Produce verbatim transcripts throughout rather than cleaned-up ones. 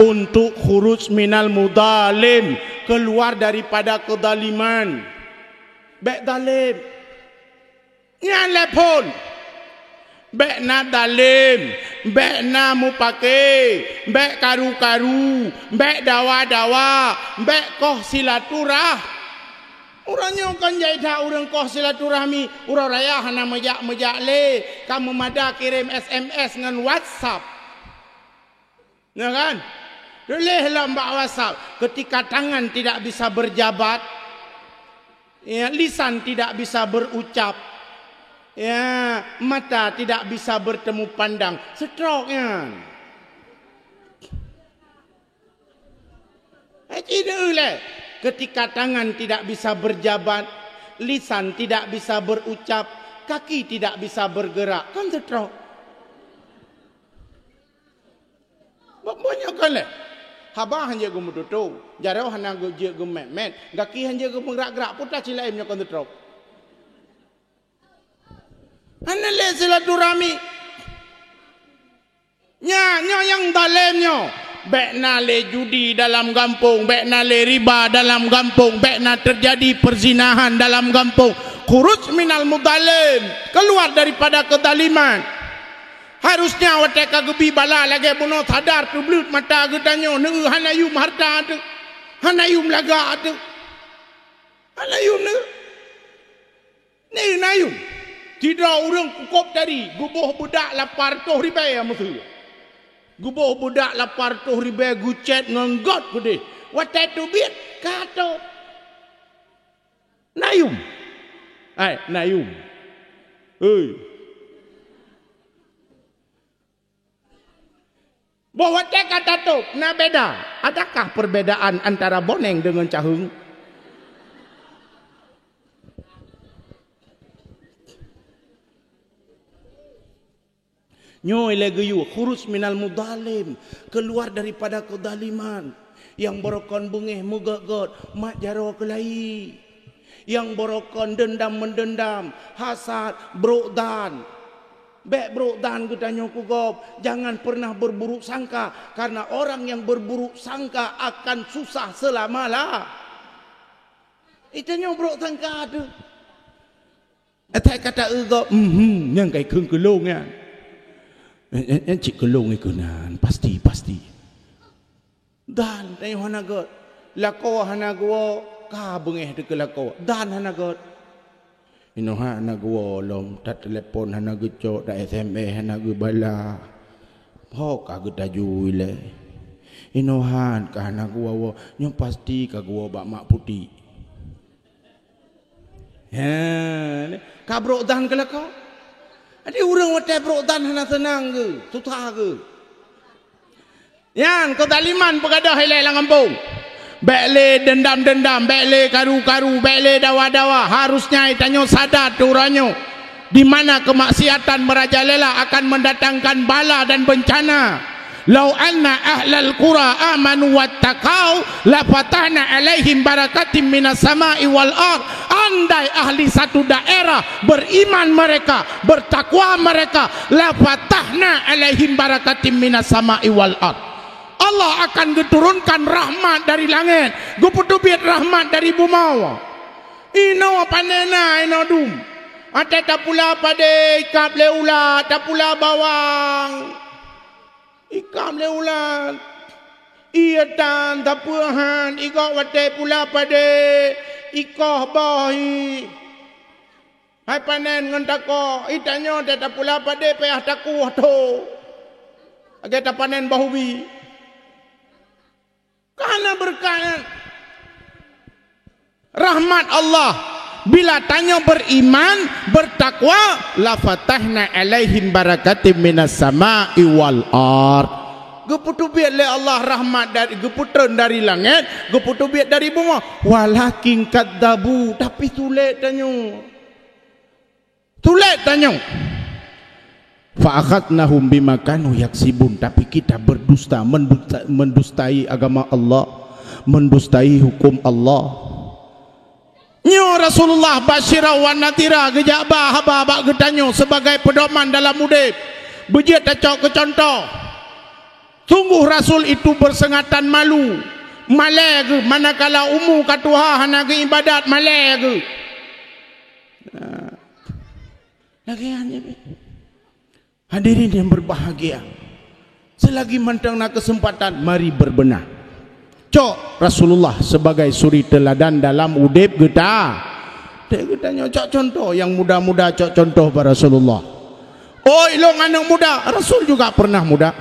Untuk khuruj minal mudhalim, keluar daripada kezaliman. Bék zalim. Nyan lé phon. Bék na zalim, bék na mupake, bék karu-karu, bék dawa-dawa, bék koh silaturah-, Uroe nyoe kon jai that ureuëng koh silaturahmi, uroe raya hana meujak-meujak lé, ka meumada kirém S M S ngon WhatsApp. Nyo kan? Tuléh lom bak WhatsApp, ketika tangan tidak bisa berjabat, ya, lisan tidak bisa berucap, ya, mata tidak bisa bertemu pandang, stroke nyan. Eh, ci deuh lé, ketika tangan tidak bisa berjabat, lisan tidak bisa berucap, kaki tidak bisa bergerak, kan stroke. Ba-, banyak kan lé. Haba hana jeuet geumeututong, jaroe hana geu-, jeuet geumét-mét, gaki hana jeuet geumeugerak-gerak, peue ta ci laén nyoe kon stroke. Hana lé silaturahmi. Nyan, nyoe nyang zalim nyoe. Bék na lé judi dalam gampông, bék na lé riba dalam gampông, bék na teujadi perzinahan dalam gampông. Khuruj minal mudhalim, keluar daripada kezaliman. Harusnya watée ka geubi bala lagée bunoe sadar teubleuet mata geutanyoe, neueu hana yuem hareuta teuh, hana yuem lagak teuh, hana yuem neu-, neueu na yuem. Sidroe ureuëng kukôb tadi geuboh beudak lapan reutôh ribée meuseu. Geuboh beudak lapan reutôh ribée geucét ngon gét keudeh. Watée teubiet ka tôb. Na yuem. Hai, na yuem. Hei. Boh watée ka tatôb na beda. Adakah perbedaan antara boneng deungon caheueng? Nyoe lé geuyue, khuruj minal mudhalim, keluar daripada kezaliman. Nyang barokon beungéh meugét-gét, mat jaroe keulayi. Nyang barokon dendam-meudendam, hasad, brok dan. Bék brok dan geutanyoe keu gob, jangan pernah berburuk sangka, karena orang yang berburuk sangka akan susah selama-la-, geutanyoe brok sangka teuh. Atai kata eu gob, mhm, nyang kai kheun keu lôn nyan. Eh, eh, eh, cit keu lôn ikeu nan, pasti, pasti. Dan tanyoe hana gét. Lakoe hana geuwoe, ka beungéh teuh keu lakoe. Dan hana gét. Inoe hana geuwoe lom, tatelepon hana geucok, ta S M S hana geubala. Ho ka geutajui lé. Inoe han ka hana geuwoe-woe, nyoe pasti ka geuwoe bak mak putik. He, ka brok dan keu lakoe. Jadi ureuëng watée brok dan hana seunang geuh, susah geuh. Nyan, kezaliman peugadôh ilée lam gampông. Bék lé dendam-dendam, bék lé karu-karu, bék lé dawa-dawa. Harusnya tanyoe sadar teuh uroe nyoe, di mana kemaksiatan merajalela akan mendatangkan bala dan bencana. "Lau anna ahlal qura amanu wattaqau, lafatahna 'alaihim barakatim minas sama'i wal ard." Andai ahli satu daerah beriman mereka, bertakwa mereka, "lafatahna 'alaihim barakatim minas sama'i wal ard." Allah akan geuturunkan rahmat dari langét, geupeuteubiet rahmat dari bumoe. Inoe panena, inoe dum. Até tapula padé, ikab lé ulat, tapula bawang. Ikab lé ulat. Ie tan, tapeuhan, igok watée pula padé, ikoh boh ie. Hai panen ngon tako, itanyoe tée tapula padé payah takueh tho. Lagée tapanen boh ubi. Ka hana beureukat nyan. Rahmat Allah, bila tanyoe beriman, bertakwa, "Lafatahna 'alaihim barakatim minas sama'i wal ard." Geupeuteubiet lé Allah rahmat dari, geupeutreun dari langét, geupeuteubiet dari bumoe. "Walakin kadzabu," tapi sulet tanyoe. Sulet tanyoe. "Fa akhadnahum bima kanu yaksibun," tapi kita berdusta, mendusta, mendustai agama Allah, mendustai hukum Allah. Nyoe Rasulullah basyira wa nadhira geujak ba haba bak geutanyoe sebagai peudoman dalam udeb. Beujeuet tacok keu cuntoh. Sungguh Rasul itu beusengatan malu. Malée geuh, manakala umu ka tuha hana geuibadat, malée geuh. Nah. Lagée nyan. Hadirin yang berbahagia, selagi mantong na kesempatan, mari berbenah. Cok Rasulullah sebagai suri teladan dalam udeb geuta. Dek geutanyoe cok contoh, nyang muda-muda cok contoh bak Rasulullah. Oi, lôn aneuk muda, Rasul juga pernah muda.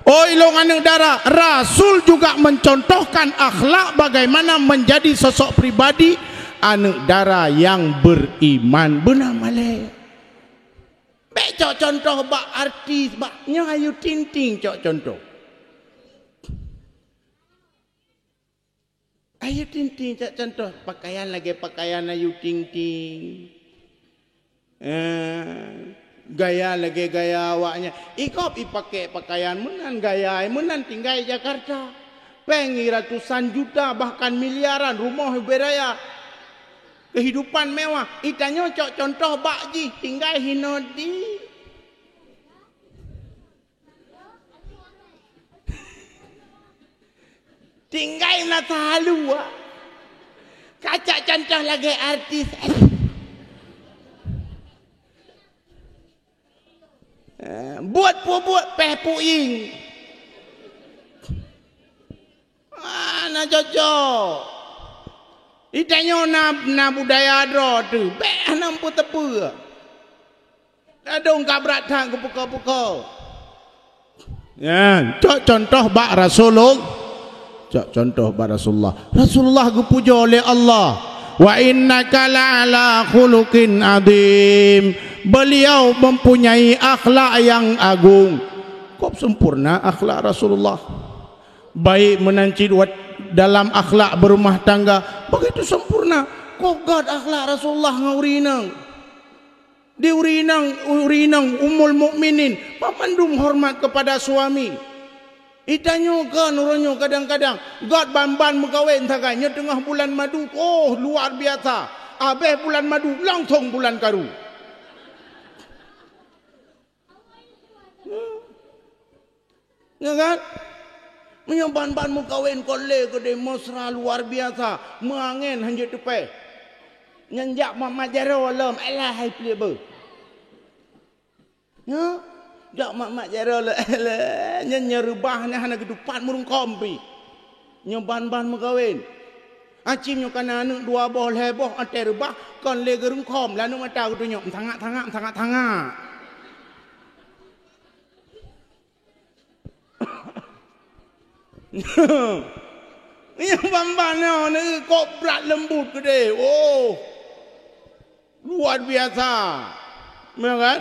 Oi, lôn aneuk dara, Rasul juga mencontohkan akhlak bagaimana menjadi sosok pribadi aneuk dara yang beriman. Beuna malée. Bék cok contoh bak artis, bak nyoe Ayu Ting Ting cok contoh. Ayu Ting Ting cok contoh, pakaian lagée pakaian Ayu Ting Ting. Eh, gaya lagée gaya awaknyan. Ikop ipakée pakaian meunan, gaya meunan tinggai Jakarta. Péng ratusan juta bahkan miliaran, rumoh ubé raya. Kehidupan mewah. Itanyoe cok contoh bak jih, tinggai hinoe di. Tinggai na talu, ah. Ka cok contoh lagée artis. Eh, buet peubuet péh puing. Ah, na cocok. Itanyoe na, na budaya droe teuh. Bék hana peue-teupeu. Ladôm ka brat that geupukoe-pukoe. Nyan, cok contoh bak Rasulul-, cok contoh bak Rasulullah. Rasulullah geupujoe lé Allah. "Wa innaka la'ala khuluqin adzim." Beliau mempunyai akhlak yang agung. Kok sempurna akhlak Rasulullah. Baik meunan cit wat-, dalam akhlak berumah tangga, begitu sempurna. Kok gét akhlak Rasulullah ngon ureueng inong. Di ureueng inong, ureueng inong Ummul Mukminin, banmandum hormat kepada suami. Itanyoe kon uroe nyoe kadang-kadang, gét ban-ban meukawen sagai, nyoe teungoh bulan madu, oh, luar biasa. Abéh bulan madu, langsong bulan karu. Ya kan? Meunyoe ban-ban meukawen kon lé keudeh mesra luar biasa, meuangén hanjeuet teupée. Nyan jak mat-mat jaroe lom, alah hai pliek beuh. Nyoe, jak mat-mat jaroe lom, alah, nyan nyoe reubah nyan hana geutupat meurungkôm pih. Nyoe ban-ban meukawen. Acim nyoe kana aneuk dua boh, lhée boh, watée reubah, kon lé geurungkôm, lam aneuk mata geutunyok, meusangat-sangat, meusangat-sangat. Nyang ban-ban nyoe, nyoe kok brat leumbut keudeh. Oh. Luar biasa. Memang kan?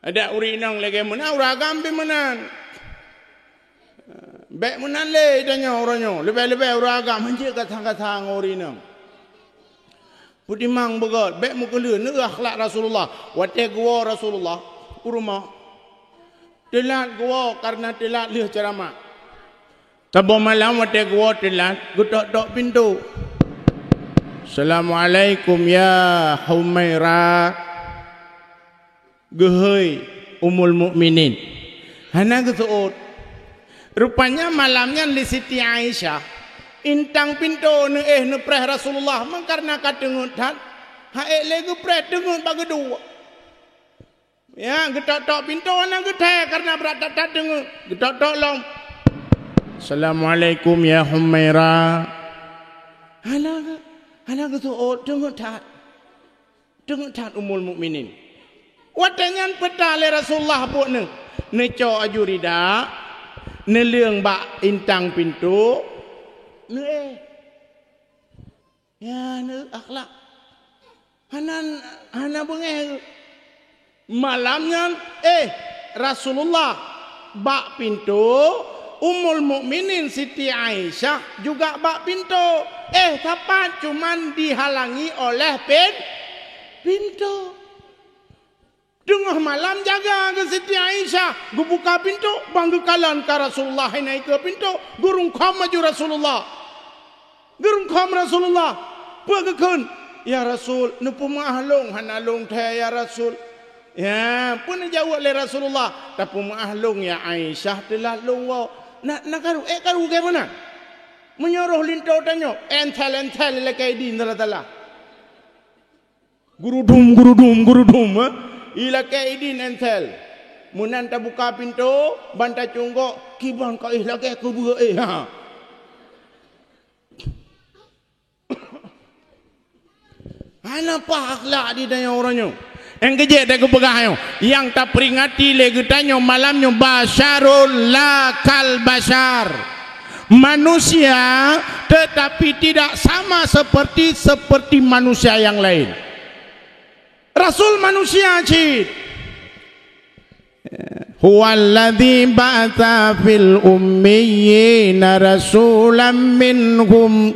Ada ureueng inong lagée meunan, ureueng agam pih meunan. Bék meunan lé tanyoe uroe nyoe. Leubeh-leubeh ureueng agam hanjeuet gasa-gasa ngon ureueng inong. Peutimang beugét, bék meukeuleuh, neu akhlak Rasulullah. Watée geuwoe Rasulullah u rumoh, teulat geuwoe kareuna teulat lheueh ceramah. Saboh malam watée geuwoe teulat, geutok-tok pintoe. "Assalamualaikum ya Humaira." Geuhôi Ummul Mukminin. Hana geuseuôt. Rupanya malam nyan lé Siti Aisyah intang pintoe neuéh neupreh Rasulullah, meukareuna ka teungeut that, han ék lé geupreh, teungeut bak geuduek. Ya, geutok-tok pintoe hana geuthée kareuna brat that-that teungeut. Geutok-tok lom. "Assalamualaikum ya Humaira." Hana geu-, hana geuseuôt, teungeut that. Teungeut that Ummul Mukminin. Watée nyan peutah lé Rasulullah buet neuh. Neucok aju rida, neuleueng bak intang pintoe, neuéh. Ya, neuéh akhlak. Hana, hana beungéh. Malam nyan, éh, Rasulullah bak pintoe, Ummul Mukminin Siti Aisyah juga bak pintoe. Éh, sapat cuman dihalangi oleh pin-, pintoe. Teungoh malam jaga keu Siti Aisyah, geubuka pintoe, ban geukalon ka Rasulullah hana ikeue pintoe, geurungkôm aju Rasulullah. Geurungkôm Rasulullah, peue geukheun, "Ya Rasul, neupeumeu'ah lôn hana lôn thée, ya Rasul." Ya, peue neujaweueb lé Rasulullah, "Tapeumeu'ah lôn ya Aisyah, teulat lôn woe." Na, na karu, eh, karu bagaimana? Meunyoe roh linto tanyoe, entel-entel ilakée idin salah-salah. Gurudum, gurudum, gurudum, eh? Ilakée idin entel. Meunan tabuka pintoe, ban tacunggok, kiban ka éh lagée keubeue éh, ha. Hana paih akhlak di tanyoe uroe nyoe. Nyang keujeuet takupeugah nyoe, nyang taperingati lé geutanyoe malam nyoe basyarul la kal basyar. Manusia, tetapi tidak sama seperti, seperti manusia yang lain. Rasul manusia cit. Huwallazi ba'atsa fil ummiyina rasulam minhum.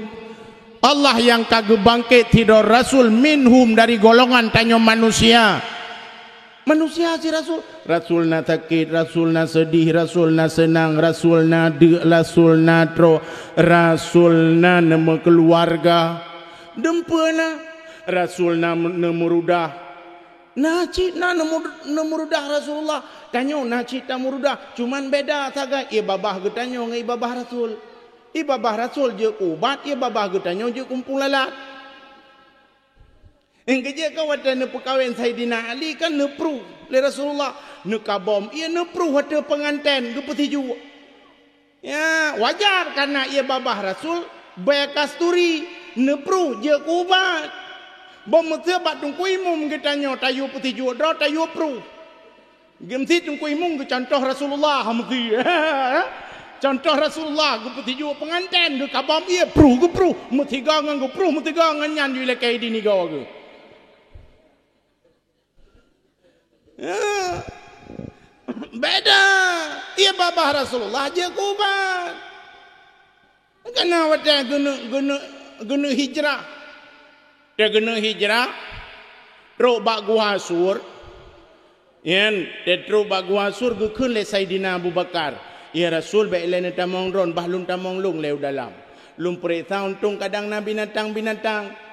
Allah nyang ka geubangket sidroe rasul minhum dari golongan tanyoe manusia. Manusia si rasul. Rasul na sakét, rasul na seudeh, rasul na seunang, rasul na deuk, rasul na troh, rasul na neumeukeuluwarga. Dumpeue na, rasul na neumeurudah. Na cit na neumur-, neumeurudah Rasulullah. Tanyoe na cit tameurudah. Cuman beda sagai, ie babah geutanyoe ngon ie babah Rasul. Ie babah Rasul jeuet keu ubat, ie babah geutanyoe jeuet keu muphom lalat. Nyang keujeuet kan watée neupeukawen Saidina Ali kan neupruh lé Rasulullah. Neukabom ie neupruh ateueh peungantén geupeusijuek. Ya, wajar, karena ie babah Rasul bée kasturi, neupruh jeuet keu ubat. Boh meuteue bak Teungku Imum geutanyoe tayue peusijuek droe, tayue pruh. Geumeusi Teungku Imum geucontoh Rasulullah meusi. Contoh Rasulullah geupeusijuek peungantén, geukabom ie, pruh, geupruh, meusigoe ngon geupruh, meusigoe ngon nyan jih ilakée idin igoe geuh. Ya. Beda. Ie babah Rasulullah jeuet keu ubat. Karena watée geuneuk, geuneuk, geuneuk hijrah. Watée geuneuk hijrah, trok bak Gua Sur. Nyan, watée trok bak Gua Sur geukheun lé Saidina Abu Bakar, "Ya Rasul, bék lé neutamong droen, bah lôn tamong lôn lé u dalam. Lôn peureksa untông kadang na binatang-binatang."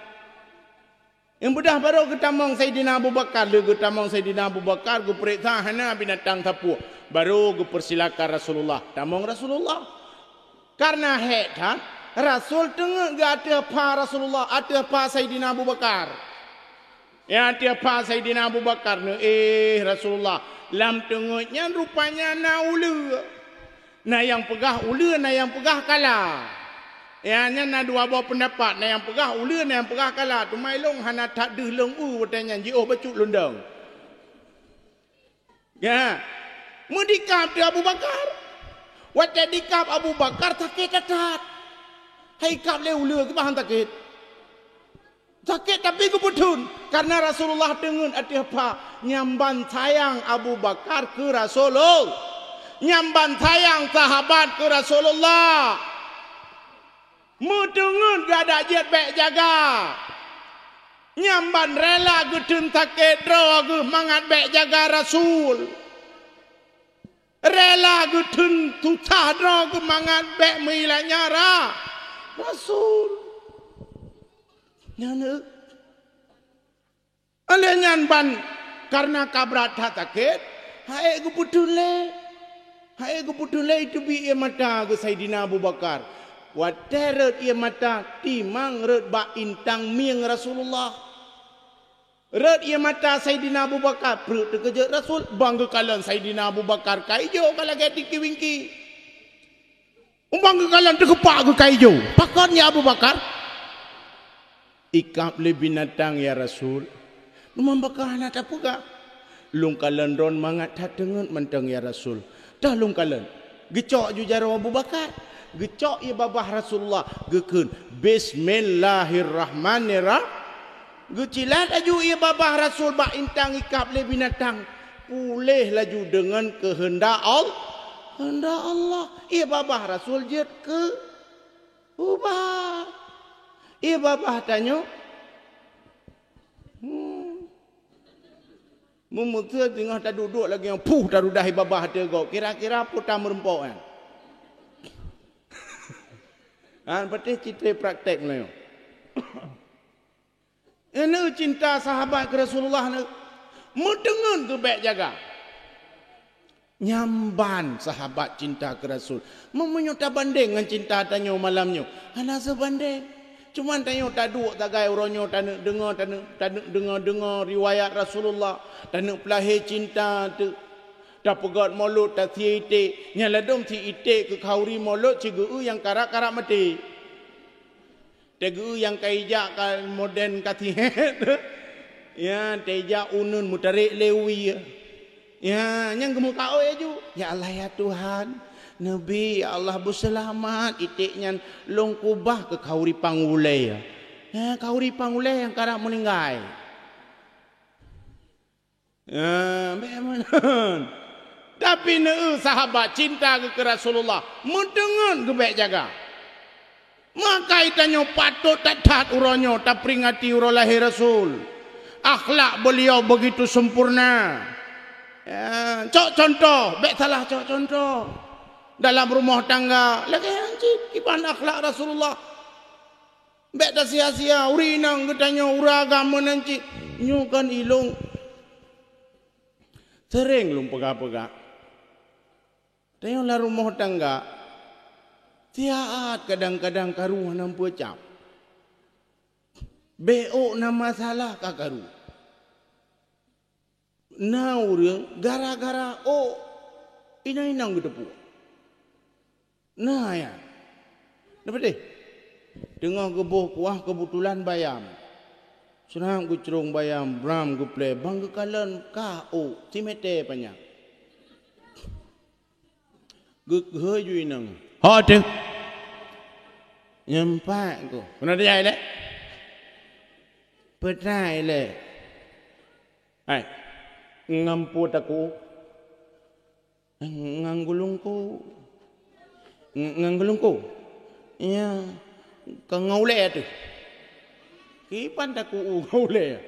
Nyang beudah barô geutamong Saidina Abu Bakar, lé geutamong Saidina Abu Bakar geupeureksa hana binatang sapeue. Barô geupeusilakan Rasulullah, tamong Rasulullah. Karena hék that, Rasul teungeut geuh ateueh pha Rasulullah, ateueh pha Saidina Abu Bakar. Ya, ateueh pha Saidina Abu Bakar neu, eh, Rasulullah, lam teungeut nyan rupanya na uleue. Na nyang peugah uleue, na nyang peugah kala. Ya, nyan na dua boh peundapat, na nyang peugah uleue, na nyang peugah kala. Teuma ilôn hana that deuh lôn eu watée nyan jiôh bacut lôn dong. Ya. Meudikab di Abu Bakar. Watée dikab Abu Bakar sakét that-that. Hai kab lé uleue keubahan sakét. Sakét tapi geupeutheun, karena Rasulullah teungeut ateueh pha, nyang ban sayang Abu Bakar keu Rasulullah, nyang ban sayang sahabat keu Rasulullah. Meuteungeut geuh adak jeuet bék jaga, nyang ban rela geutheun sakét droe geuh mangat bék jaga Rasul. Rela geutheun susah droe geuh mangat bék meuilat nyara Rasul. Nyan, eh. Oleh nyan ban, karena ka brat that sakét, hai geupeutheun lé. Hai geupeutheun lé iteubiet ie mata geuh Saidina Abu Bakar. Watée rhot ie mata, timang rhot bak intang mieng Rasulullah. Rhot ie mata Saidina Abu Bakar, pruet teukeujot Rasul, ban geukalon Saidina Abu Bakar ka ijo ka lagée tingki-wingki. Ban geukalon teukeupak geuh ka ijo. Pakon ya Abu Bakar? Ikab lé binatang ya Rasul. Teuma Abu Bakar hana tapeugah. Lôn kalon droen mangat that teungeut mantong ya Rasul. Toh lôn kalon. Geucok ju jaroe Abu Bakar. Geucok ie babah Rasulullah. Geukheun, "Bismillahirrahmanirrahim." Geucilat laju ie babah Rasul bak intang ikab lé binatang. Puléh laju deungon keuheundak Al-, keuheundak Allah. Ie babah Rasul jeuet keu ubat. Ie babah tanyoe. Hmm. Meumeuteue teungoh taduek-duek lagée nyan, puh, tarudah ie babah ateueh gob. Kira-kira peue tameureumpok nyan? Han patéh citré praktek meunyoe. Nyoe cinta sahabat keu Rasulullah nyoe. Meuteungeut keu bék jaga. Nyan ban sahabat cinta keu Rasul. Meunyoe tabandeng ngon cinta tanyoe malam nyoe, hana seubandeng. Cuman tanyoe taduek sagai uroe nyoe taneuk deungoe, taneuk, taneuk deungoe-deungoe riwayat Rasulullah, taneuk peulahé cinta teuk. Tapeugét mulod, tasie iték, nyan ladôm sie iték keu khauri mulod, sigeu-eu nyang karab-karab maté. Tageu nyang ka ijak ka modern ka tiet. Ya, tejak uneun meutarek lé wie. Ya, nyang geumeukaôi aju. Ya Allah, ya Tuhan, neubi, ya Allah, beuseulamat iték nyan lôn kubah keu khauri pang ulée. Ya, khauri pang ulée nyang karab meuninggai. Ah, bék meunan. Tapi neu sahabat cinta keu Rasulullah, meuteungeut keu bék jaga. Maka geutanyoe patot that-that uroe nyoe taperingati uroe lahé Rasul. Akhlak beliau begitu sempurna. Ya, cok contoh, bék salah cok contoh. Dalam rumoh tangga, lagée nyan cit kiban akhlak Rasulullah. Bék tasia-sia, ureuëng inong geutanyoe, ureuëng agam meunan cit. Nyoe kan ilong. Sering lôn peugah-peugah. Tanyoe lam rumoh tangga, siat kadang-kadang karu hana peucab. Bék ôk na masalah ka karu. Na ureuëng gara-gara ôk inong-inong geuteupeue. Na nyan. Na peudeh. Teungoh geuboh kuah keubeutulan bayam. Seurang geucrông bayam, bram geuplé, bang geukalon kah ôk, simeté panyang. Geuhôi ju inong. Ho teuh. Nyang pat ku. Keunoe tajak ilée? Peutai ilée. Hai, ngon peue taku? Ngon gulungku. Ngon gulungku? Ya, ka ngon ulée teuh. Kiban taku ngon ulée?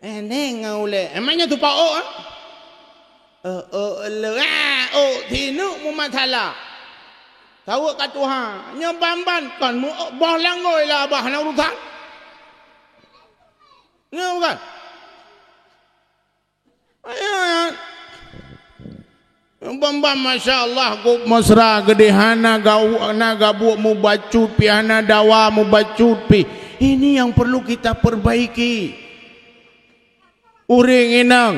Eh, neng ngon ulée. Emangnya tu pak ôk, ah? Eh, ôk le, ah, ôk sineuk meumasalah. Tawök ka tuha. Nyoe ban-ban kon meu-, boh langgôi lah abah na urusan. Nyoe bukan? Ban-ban, masya Allah, gop mesra geudeh, hana gau-, hana gabuek mubacut pih, hana dawa mubacut pih. Ini yang perlu kita perbaiki. Ureuëng inong,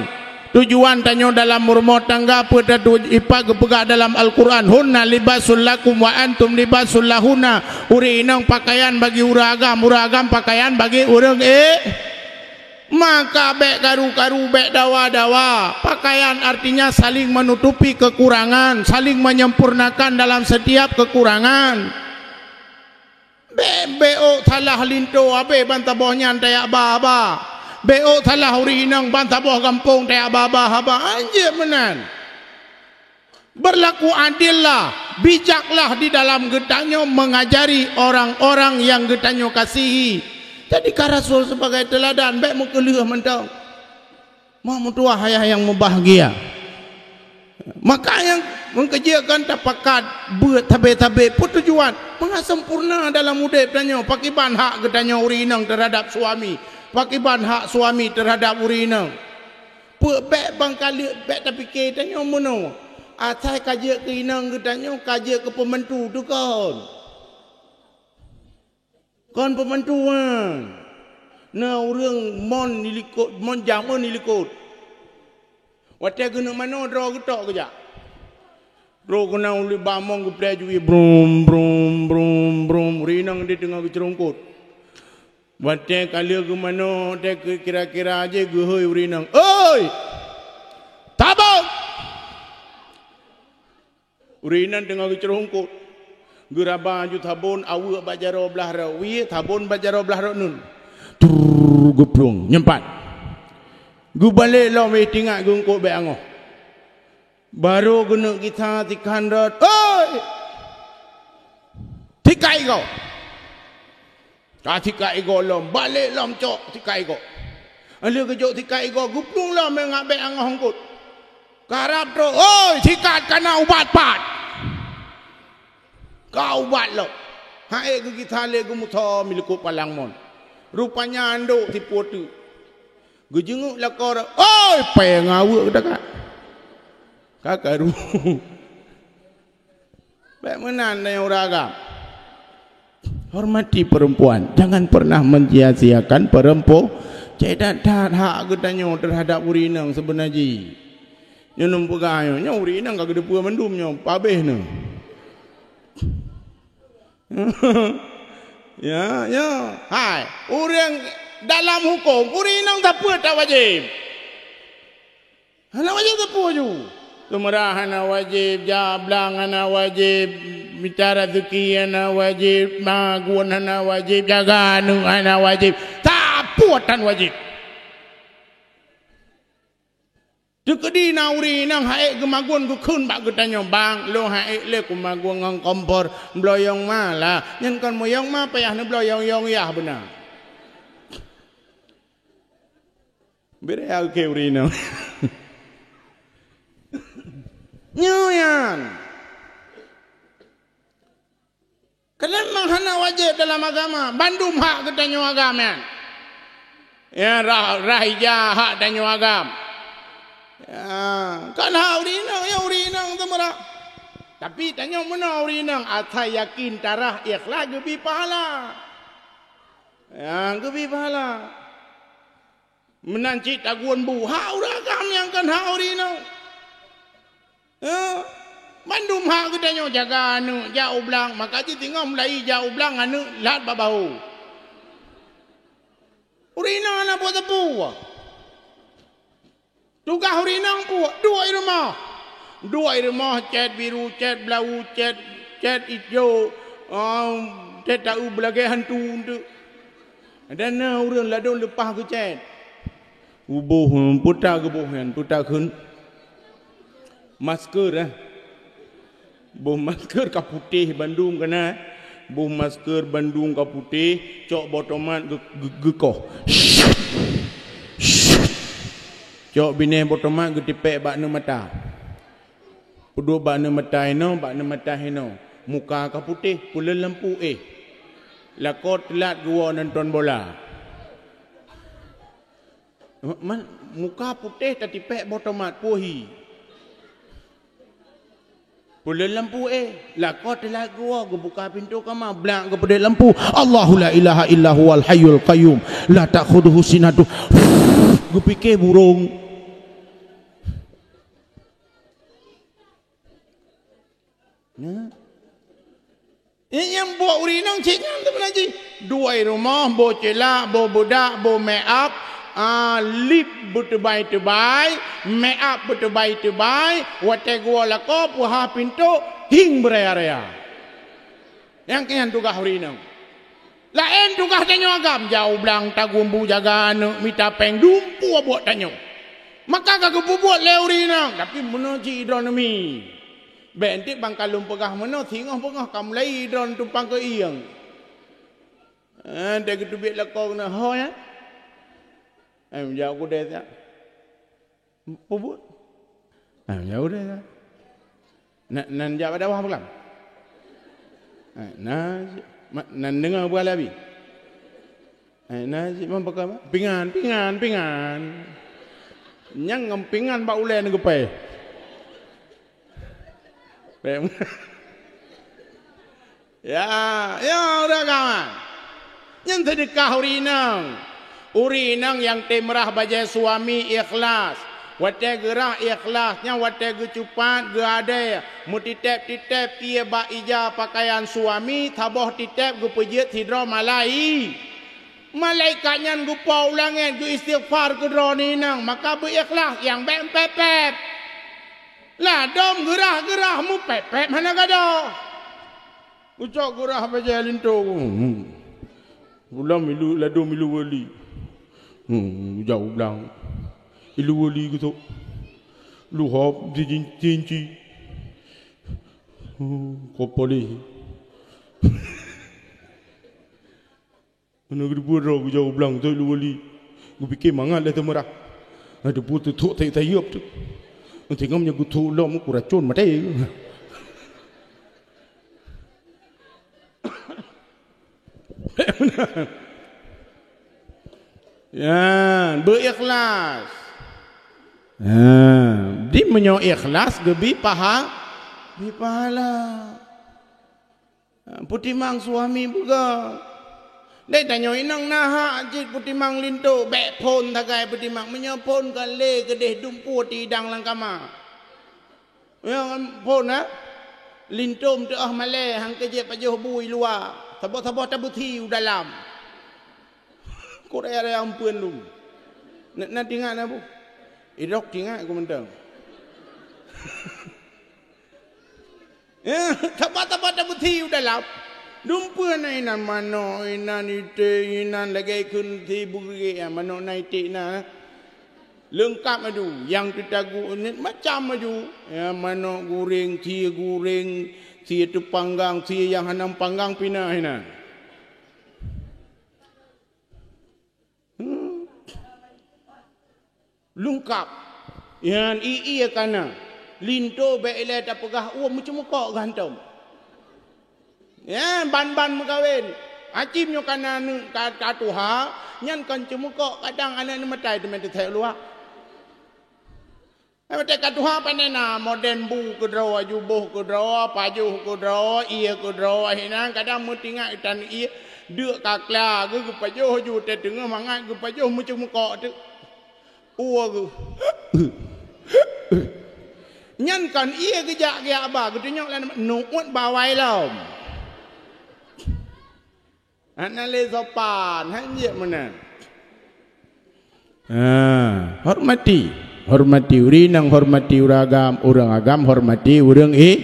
tujuan tanyoe dalam rumoh tangga peue tatuju ipat geupeugah dalam Al-Quran, "Hunna libasul lakum wa antum libasul lahunna." Ureuëng inong pakaian bagi ureuëng agam, ureuëng agam pakaian bagi ureuëng, eh. Maka bék karu-karu, bék dawa-dawa. Pakaian artinya saling menutupi kekurangan, saling menyempurnakan dalam setiap kekurangan. Bék, bék ôk salah linto, habéh ban saboh nyan tajak ba haba. Bék ôk salah ureuëng inong, ban saboh gampông tajak ba haba. Anjeuet meunan. Berlaku adillah, bijaklah di dalam geutanyoe mengajari orang-orang yang geutanyoe kasihi. Jadikan Rasul sebagai teladan, bék meukeuleuh mantong. Meutuah ayah yang mubahgia. Maka nyang meukeujeuet kan tapakat beuet sabe-sabe peue tujuan. Meuhai sempurna dalam udeb tanyoe, pakriban hak geutanyoe ureuëng inong terhadap suami, pakriban hak suami terhadap ureuëng inong. Peue bék bang ka lheueh bék tapike tanyoe meunoe. Asai ka jeuet keu inong geutanyoe, ka jeuet keu peumantu teuh kon. Kon peumantu nyan. Na ureuëng mon dilikot, mon jameun dilikot. Watée geuneuk manoe droe geutok geujak. Droe geuneuk ulit bak mon geuplé jui brum, brum, brum, brum. Ureuëng inong di teungoh geuceurongkot. Watée ka lheueh geumanoe, watée kira-kira jih geuhôi ureuëng inong, "Oi! Tabong!" Ureuëng inong teungoh geuceurongkot. Geuraba aju sabon aweuek bak jaroe blah rot wie, sabon bak jaroe blah rot nun. Trrrr, geuplueng, nyempat. Geubalek lom, eh, tingat geueungkot bék angoh. Barô geuneuk gisa sikhan rot, "Oi! Sikat igoe!" Ka sikat igoe lom, balek lom cok sikat igoe. Lheueh geujok sikat igoe, geuplueng lom ngat bék angoh eungkot. Karab trok, "Oi, sikat kana ubat pat!" Ka ubat lom. Ha'ék geugisa lé geumusoe milikot palang mon. Rupanya andok sipuoe teuk. Geujeungok lakoe, "Oi, péng aweuek geutakak." Ka karu. Bèk meunan tanyoe ureueng agam. Hormati perempuan, jangan pernah mensia-siakan perempu-, cék that-that hak geutanyoe terhadap ureueng inong seubeuna jih. Nyoe lôn peugah nyoe, nyoe ureueng inong ka geuteupeue mandum nyoe, pabéh nyoe. Ya, ya. Hai, ureueng dalam huköm, ureueng inong sapeue tak wajéb? Hana wajéb sapeue ju. Seumeurah hana wajéb, jak blang hana wajéb, mita raseuki hana wajéb, magun hana wajéb, jaga aneuk hana wajéb. Sapeue tan wajéb. Teukeudi na ureueng inong han ék geumagun geukheun bak geutanyoe, "Bang, lôn han ék lé kumagun ngon kompor, bloyong ma lah." Nyan kon meuyong ma payah neubloyong, yong yah beuna. Bri ya keu ureueng inong. Nyoe nyan. Keuneuk hana wajéb dalam agama, bandum hak geutanyoe agam nyan. Ya, rah, rah ija hak tanyoe agam. Ya, kon hak ureueng inong, ya ureueng inong seumeurah. Tapi tanyoe meunoe ureueng inong, asai yakin tarah ikhlas geubi pahala. Ya, geubi pahala. Meunan cit tagun bu, hak ureueng agam nyang kon hak ureueng inong. Eh, mandum hak geutanyoe jaga aneuk, jak u blang, maka jih singoh mulai jak u blang aneuk lhat bak bahô. Ureueng inong hana buet sapeue. Tugaih ureueng inong peue? Duek i rumoh. Duek i rumoh, cét biru, cét blau, cét, cét ijo, oh, cét taeu beulagèe hantu eunteuk. Dan na ureueng ladôm leupah geucét. Uboh, peue ta geuboh nyan, peue ta kheun? Masker, eh. Boh masker ka putéh bandum kana, eh. Boh masker bandum ka putéh, cok boh tomat geu-, geu-, geukoh. Cok binéh boh tomat geutipék bak aneuk mata. Peuduek bak aneuk mata inoe, bak aneuk mata inoe. Muka ka putéh, peuleueh lampu éh. Lakoe teulat geuwoe nonton bola. Man, muka putéh tatipék boh tomat, peue hi. Peuleueh lampu éh, lakoe teulat geuwoe, geubuka pintoe kama, blang geupeudeuek lampu. Allahu la ilaha illa huwal hayyul qayyum. La ta'khudhuhu sinatun. Geupike burông. Nyan. Nyang buet ureueng inong cit nyan teupeuna jih. Duek i rumoh, boh cilak, boh beudak, boh make up, ah, lip beuteubai-teubai, make up beuteubai-teubai, watèe geuwoe lakoe peuhah pintoe, hieng beuraya-raya. Nyang keuh nyan tugaih ureueng inong. Laén tugaih tanyoe agam, jak u blang, tagun bu, jaga aneuk, mita péng, dumpeue buet tanyoe. Maka ka geupeubuet lé ureueng inong, tapi meunoe cit droeneuh mi. Bèk enteuk ban ka lôn peugah meunoe, singoh beungoh ka mulai droeneuh tumpang keu ieng. Eh, dai geuteubiet lakoe keunoe ho nyan. Eh, jak u keudè siat. Peue buet? Ah, ya udah. Na, nan jak bak dakwah peue lam? Ah, na, ma-, nan deungoe buah labi. Ah, na, si man peugah, "Pingan, pingan, pingan." Nyang ngon pingan bak ulèe neugeupèe. Bèk. Ya, ya, ureueng agam. Nyan seudeukah ureueng inong. Ureueng inong nyang tem rhah bajèe suami ikhlas. Watèe geurhah ikhlas nyan watèe geucupat geuadèe, meutitèp-titèp pie bak ija pakaian suami, saboh titèp geupeujeuet sidroe malai-, malaikat nyan geupo u langèt geuistighfar keu droeneuh inong, maka beu ikhlas nyang bèk pèp-pèp. Ladôm geurhah-geurhah meupèp-pèp hana gadôh. Ucok geurhah bajèe linto. Hmm. Ulam milu, ladôm milu wali. Hmm, jak u blang. Milu wali geutok. Luhop di jin-, jinci. Hmm, kopoli. Hana geuteupeue droe geujak u blang, teuh lôn wali. Geupike mangat lé teumeurah. Hana teupeue teuthok tayeup-tayeup teuh. Nanti ngam nyan geuthok lom, ku racon maté. Ya, beu ikhlas. Ha, di meunyoe ikhlas geubi paha-, bi pahala. Ha, peutimang suami beugah. Dai tanyoe inong na hak cit peutimang linto, bèk phôn sagai peutimang. Meunyoe phôn ka lé keudeh dumpeue tidang lam kama. Ya, phôn, ha? Linto meuteu'oh malèe, han keu jeuet pajoh bu i luwa. Saboh-saboh tabeusi u dalam. Kok raya-raya ampeuen lom. Na, na tingat na bu? Idok tingat ku mantong. Ya, saboh-saboh tabeusi u dalam. Dumpeue na inan manok, inan ité, inan lagèe kheun si beureuguek, ya, manok na ité na. Leungkap aju, nyang teutagu macam aju. Ya, manok gureng, sie gureng, sie teupanggang, sie nyang hana panggang pih na inan. Hmm. Leungkap. Nyan ié kana. Linto bèk ilèe tapeugah, "Oh, meuceumukok gantong." Ya, ban-ban meukawen. Acim nyoe kana aneuk ka, ka tuha, nyan kon ceumukok, kadang aneuk neumatai teumé teuthèe luwa. Eh, watèe ka tuha pane na, modern bu keudroe, juboh keudroe, pajoh keudroe, ié keudroe, hinan kadang meutingat tan ié, deuk ka kla geu-, geupajoh ju, watèe teungoh mangat geupajoh meuceumukok teuk. Ue geu-, nyan kon ié geujak-geujak ba, geutunyok lé nuet bawai lom. Hana lé sopan, han jeuet meunan. Ha, hormati. Hormati ureueng inong, hormati ureueng agam, ureueng agam hormati ureueng i-,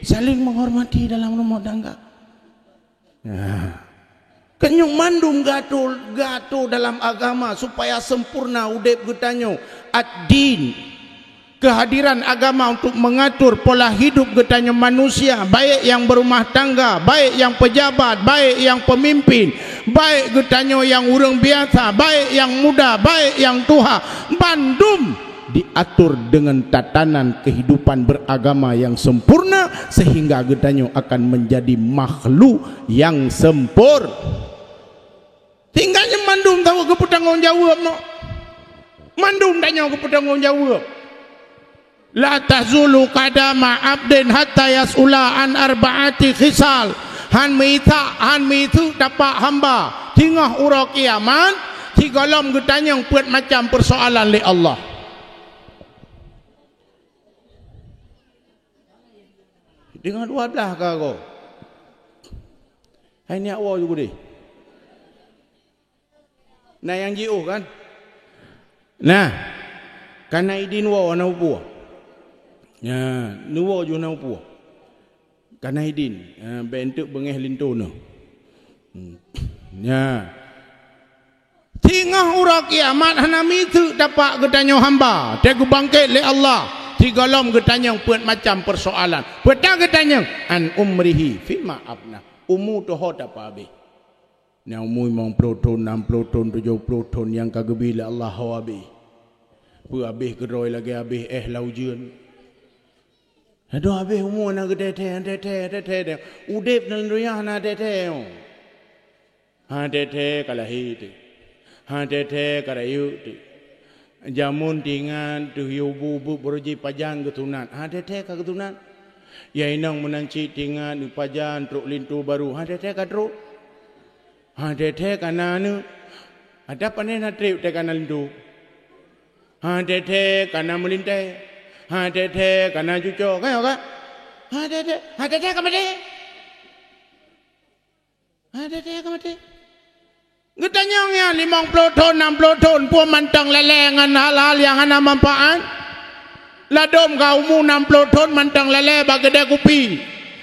saling menghormati dalam rumah tangga. Ha. Keu nyoe mandum geuatur, geuatur dalam agama supaya sempurna udép geutanyoe. Ad-din. Kehadiran agama untuk mengatur pola hidup geutanyoe manusia, baik nyang beurumah tangga, baik nyang peujabat, baik nyang peumimpin, baik geutanyoe nyang ureueng biasa, baik nyang muda, baik nyang tuha, bandum diatur dengan tatanan kehidupan beragama yang sempurna, sehingga geutanyoe akan menjadi makhluk yang sempur-, Tinggai nyan mandum tanyoe geupeutanggong jaweueb meuh. Mandum tanyoe geupeutanggong jaweueb. "La tazulu qadama abdin hatta yas'ula an arba'ati khisal." Han meuisak, han meuiseuk tapak hamba singoh uroe kiamat, sigohlom geutanyong peuet macam peusoalan lé Allah. Deungon dua blah ka goe. Hai nyak woe ju gudeh. Na nyang jiôh kan? Nah, kana idin woe hana peue. Nya, neuwoe ju hana peue. Kana idin, eh, bèk enteuk beungèh linto neuh. Hmm. Nya. Singoh uroe kiamat hana miseuk tapak geutanyoe hamba, teuh geubangkét lé Allah, sigohlom geutanyong peuet macam peusoalan. Peue ta geutanyong? An umrihi fima afnah. Umu teuh ho tapeuhabéh. Nyang umu limong ploh thon, nam ploh thon, tujoh ploh thon nyang ka geubri lé Allah ho habéh. Peue habéh keudroe lagèe habéh èh lam ujeuen. Adoh habéh umu na geuteuthèe, teuthèe, teuthèe, teuthèe. Udép lam donya na teuthèe. Ha teuthèe ka lahé teuk. Ha teuthèe ka rayeuk teuk. Jameun tingat teuh yue bu beuet baroe jih pajan geusunat. Ha teuthèe ka geusunat. Ya inong meunan cit tingat pajan trok linto barô. Ha teuthèe ka trok. Ha teuthèe ka na aneuk. Ada pané na trép teuh ka na linto. Ha teuthèe ka na meulintèe. Ha teuthèe ka na cucoe. Ka nyo ka? Ha teuthèe, ha teuthèe ka maté. Ha teuthèe ka maté. Geutanyong nyan limong ploh thon, nam ploh thon, peue mantong lalè ngon hal-hal nyang hana manfaat. Ladôm ka umu nam ploh thon mantong lalè bak keudè kupi.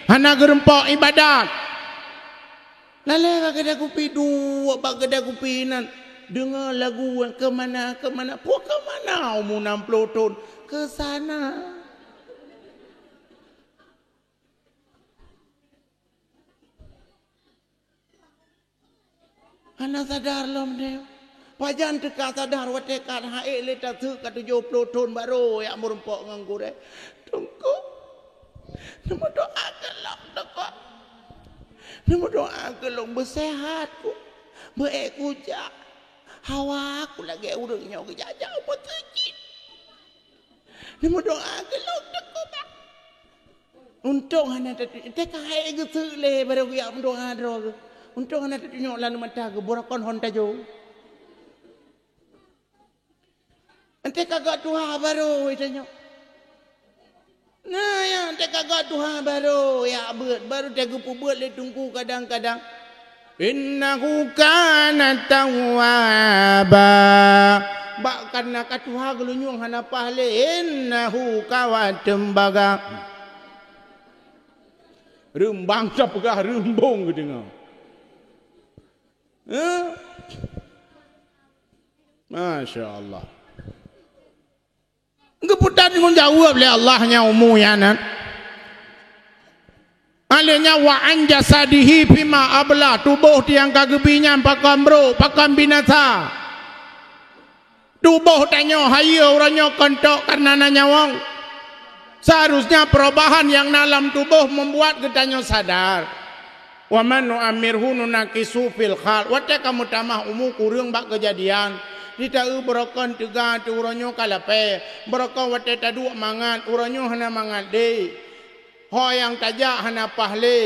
Hana geureumpok ibadat. Lalè bak keudè kupi, duek bak keudè kupi nan. Deungö lagu, "Kemana, kemana?" Peue kemana umu nam ploh thon? Ke sana. Hana sadar lom deh. Pajan teuka sadar watèe ka han ék lé taseuk ka tujoh ploh thon barô jak meureumpok ngon gurèe. Teungku, neumeudoa keu lôn, Teungku. Neumeudoa keu lôn beuseuhat ku, beuék kujak. Hawa ku lagèe ureueng nyoe geujak-jak u meuseujid. Neumeudoa geulok teuh keu bak. Untông hana tatunyok, teuka hai geuseuk lé barô geujak meudoa droe geuh. Untông hana tatunyok lam mata geuh, beurokon hon tajô. Teuka göt tuha barô tanyok. Nah, nyang teuka göt tuha barô jak beuet, barô teugeupeubuet lé teungku kadang-kadang. Innahu kana tawwaba. Bak kareuna ka tuha geulunyueng hana paih lé, innahu ka wateuem baga. Reumbang tapeugah reumbong geudeungoe. Eh? Masya Allah. Geupeutanggong jaweueb lé Allah nyang umu nyan. Alèh nyan, wa an jasadihi fima abla, tuboh nyang ka geubi nyan pakon brôk, pakon binasa. Tuboh tanyoe hayeue uroe nyoe kon tok kareuna na nyawöng. Seharusnya perubahan nyang na lam tuboh membuat geutanyoe sadar. Wa man nu'ammirhu nunakkishu fil khalq. Watèe ka meutamah umu kureueng bak keujadian. Di ta-eu beurokon teuga teuh uroe nyoe ka lapèe. Beurokon watèe taduek mangat, uroe nyoe hana mangat deh. Ho nyang tajak hana paih lé.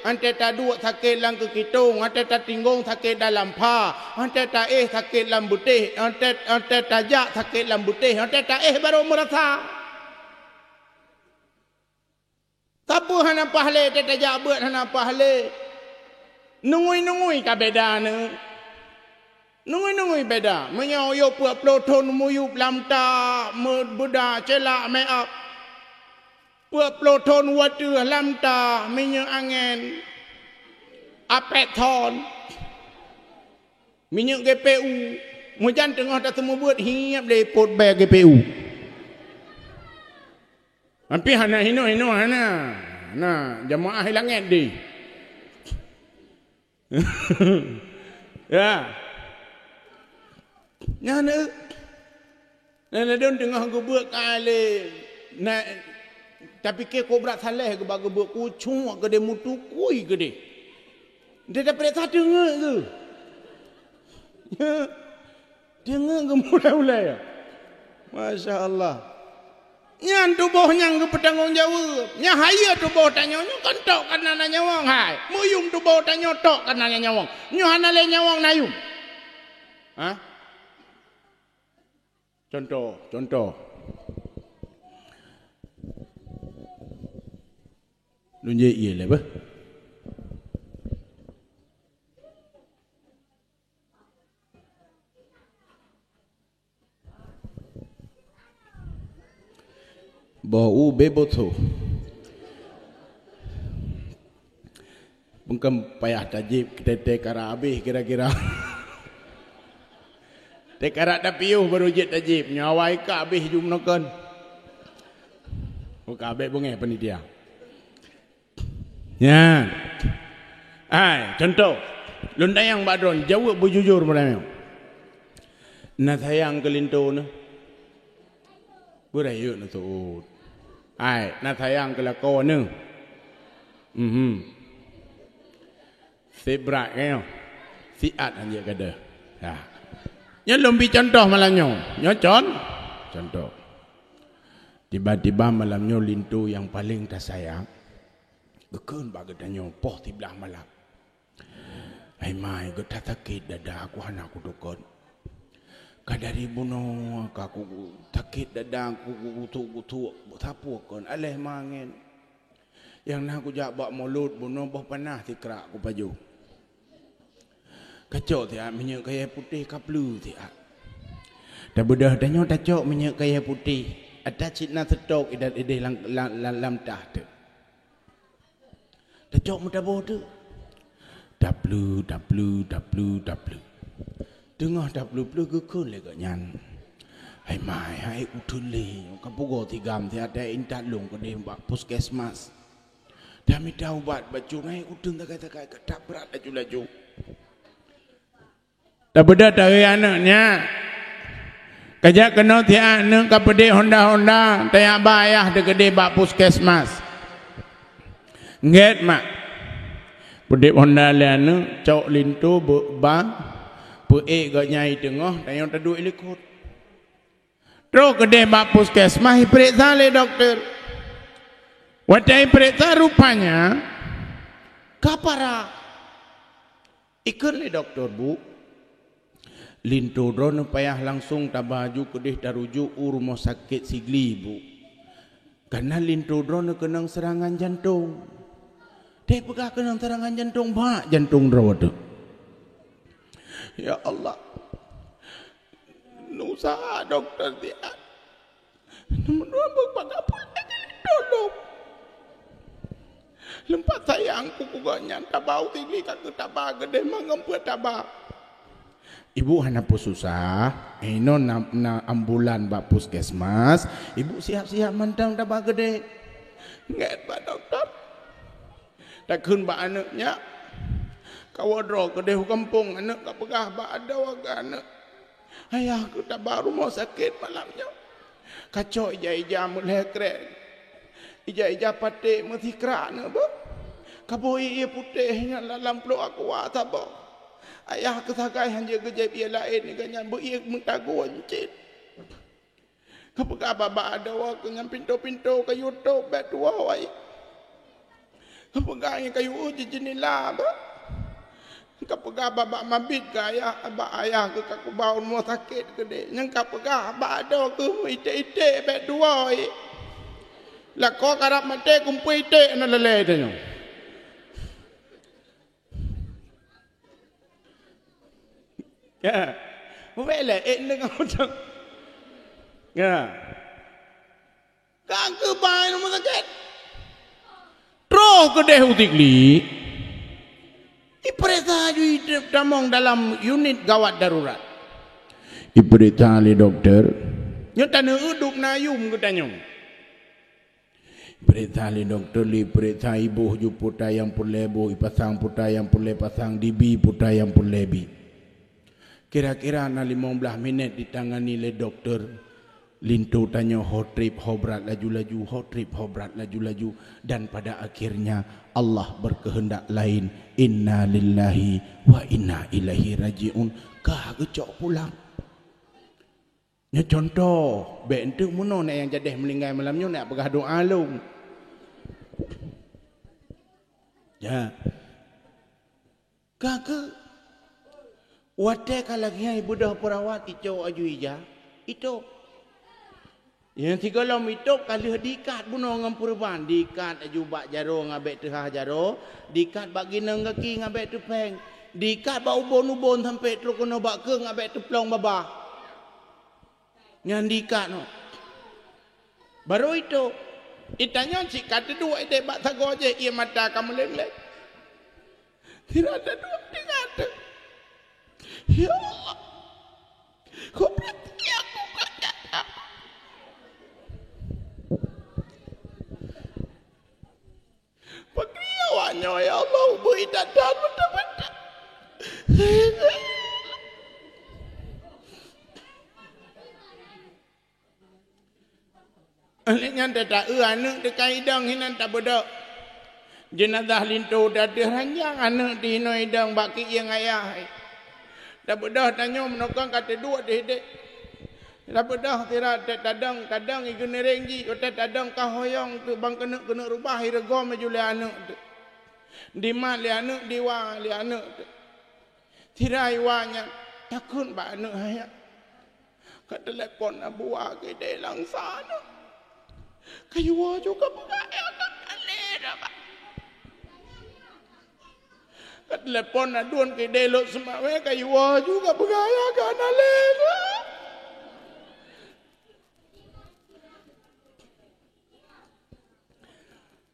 Watèe taduek sakét lam keukitong, watèe tatinggong sakét dalam pha, watèe taéh sakét lam beutéh, watèe, watèe tajak sakét lam beutéh, watèe taéh barô meurasa. Sapeue hana paih lé, teuka tajak beuet hana paih lé. Nungui-nungui ka beda neu. Nungui-nungui beda. Meunyoe yôh peuet ploh thon meuyueb lam ta, meubeuda, ceuklak, make up. Peuet ploh thon watèe lam ta, minyeuk angèn. Apèt thon. Minyeuk G P U. Meujan teungoh taseumeubeuet hiep lé pot bèe G P U. Tapi hana hinoe-hinoe hana. Nah, jamaah langét deh. Ya. Nyan, eh. Nah, ladôm teungoh geubeuet ka lé, na, tapike kobra saleh geuba geubeuet kucok keudeh meutukui keudeh. Dia dapat satu ngeuk tu. Deungon geumulai-ulai. Masya Allah. Nyan tuboh nyang geupeutanggong jaweueb. Nyan hayeue tuboh tanyoe nyoe kon tok kareuna na nyawöng hai. Meuyum tuboh tanyoe tok kareuna na nyawöng. Nyoe hana lé nyawöng na yum. Ha? Contoh, contoh. Lôn jép ie lé beuh. Boh u bebo tho. Bukan payah tajép, kita teuka rab habéh kira-kira. Teuka rab tapiôh baru jeuet tajép. Nyoe awai ka habéh jumeunoe kon. Buka abéh beungéh panitia. Nyan. Hai, contoh. Lôn tanyong bak droen, jaweueb beujujur meunyoe. Na sayang keu linto neuh? Beurayeuk neuseuôt. Hai, na sayang keu lakoe neuh? Mhm. Sibrat keu nyoe. Siat hanjeuet gadôh. Ya. Nyoe lôn bi contoh malam nyoe. Nyoe con-, contoh. Tiba-tiba malam nyoe linto nyang paleng tasayang geukheun bak geutanyoe poh siblaih malam. Hai mai, geutasakét dada ku hana kutukot. Ka dari bunoe ka ku sakét dada ku, ku gusok-gusok, sapeue kon, aléh mangén. Nyang na kujak bak mulod bunoe boh panah sikrak kupajoh. Kacok siat minyeuk kayèe putéh, kapleue siat. Tabeudôh tanyoe tacok minyeuk kayèe putéh, ata cit na seutok ideh-ideh lam, lam, lam, lam tah teuk. Tacok meutabôh teuk. Tapleue, tapleue, tapleue, tapleue. Teungoh tapleue-pleue geukheun lé geuh nyan, "Hai mai, hai uteuen lé, ka pugoe tigam siat, intat lôn keudeh bak puskesmas. Tamita ubat bacut, hai uteuen sagai-sagai, ka that brat laju-laju." Tabeudôh taeu aneuk nyan. Kajak keunoe siat aneuk kapeudeh honda-honda, tajak ba ayah teuh keudeh bak puskesmas. Gét mak. Peudeb honda lé aneuk, cok linto beu ba, Peuék gobnyan i teungoh, tanyoe taduek i likot. Trok keudeh bak puskesmas, ipeuriksa lé dokto. Watée ipeuriksa, rupanya ka parah. Ikheun lé dokto, "Bu, linto droeneuh payah langsong taba ju keudeh tarujuk u rumoh sakét Sigli, Bu. Kareuna linto droeneuh keunong seurangan jantong." Teupeugah keunong seurangan jantong, bak jantong droe teuh. Ya Allah, neuusaha dokto siat. Neumeudoa bak Gobnyan, tulông. Leumpat sayang ku keu gobnyan, taba u Sigli ka keu taba, keudeh mangat peuet taba. Ibu hana peususah, inoe na, na ambulan bak puskesmas, ibu siap-siap mantong taba keudeh. Ngét bak dokto. Takheun bak aneuëk nyan, "Kawoe droe keudeh u gampông." Aneuëk ka peugah bak adoe keu aneuëk, "Ayah keu taba rumoh sakét malam nyoe. Kacok ija-ija meulhée krek, ija-ija paték meusikrak neuh, Bu. Kaboh ié-ié putéh nyan lam plôk aqua saboh. Ayah keu sagai hanjeuet geujieb ié laén, gobnyan beu ié meutagun cit." Ka peugah bak adoe keu nyan, "Pintoe-pintoe kayue tôb bék tuwoe." Ka peugah nyan, "Kayue ueh jeunila, Bu." Ka peugah bak mabit keu ayah, bak ayah keu ka kuba u rumoh sakét keudeh. Nyan ka peugah bak adoe keu iték-iték bék tuwoe. Lakoe karab maté, kumpôi iték na lalé tanyoe. Ya. Mubelek, eh, deungon macam. Ya. Ka keubai rumoh sakét. Troh keudeh u Sigli. Ipeuriksa ju itamong dalam unit gawat darurat. Ipeuriksa lé dokto. Nyoe taneuh udub na yum geutanyoe. Peuriksa lé dokto, lé peuriksa iboh ju puta nyang peureulée boh, ipasang puta nyang peureulée pasang, dibi puta nyang peureulée bi. Kira-kira na limong blaih minét ditangani lé dokto, linto tanyoe ho trép ho brat laju-laju, ho trép ho brat laju-laju, dan pada akhirnya Allah berkehendak lain. Inna lillahi wa inna ilaihi raji'un. Ka geucok pulang. Nyoe contoh, bék enteuk meunoe na nyang jadeh meuninggai malam nyoe nak peugah doa lom. Ya. Ka keuh, watée ka lagée nyan ibeudôh peurawat, icok aju ija, itôb. Nyang sigohlom itôb ka lheueh diikat bunoe ngon peureuban, diikat aju bak jaroe ngon bék teuhah jaroe, diikat bak gineung gaki ngon bék teupéng, diikat bak ubon-ubon sampoe trok keunoe bak keueng ngon bék teuplong babah. Nyan diikat nyoe. Barô itôb. Itanyoe cit ka teuduek idéh bak sagoe jih, ié mata ka meuleng-leng. Sira teuduek tinggai teuh. Ya Allah. Kok berarti aku gak nyata? Pakriye awak nyoe, ya Allah, ubeuih that-that meuteumèe. Lheueh nyan teuta-eu aneuëk teuka idong hinan tabeudôh. Jeunazah linto teuh ranjang aneuëk teuh hinoe idong bak keuieng ayah. Tabeudôh tanyoe meunokong ka teuduek teuh idéh. Tabeudôh sira teuh tadong, tadong i geuneuréng jih, watée tadong ka hoyong teuh ban keuneuk-keuneuk rubah ireugom aju lé aneuëk teuh. Dimat lé aneuëk, diwa lé aneuëk teuh. Sira iwa nyan takheun bak aneuëk ayah. Ka teulepon abuwa keudéh lam sa nyoe. Kayue ju ka peugah ayah ka na lé dah, Bah. Ka teulepon aduen keudéh Lhokseumawe, kayue ju ka peugah ayah ka na lé dah.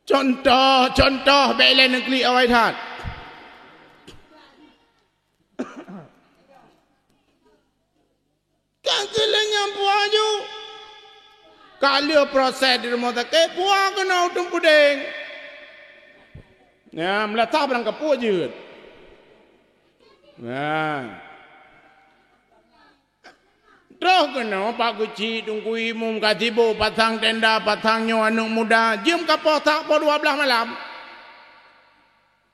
Contoh, contoh bék lé neuklik awai that. Ka keuh lheueh nyan puwoe ju. Ka lheueh proses di rumoh sakét, puwoe keunoe u Teumpeudeng. Nyan, meulatah barang kapuek jeuet. Nah. Troh keunoe Pak Geuchik, Teungku Imum ka sibôk pasang tenda, pasang nyoe aneuëk muda, jeuem ka poh sa poh dua blaih malam.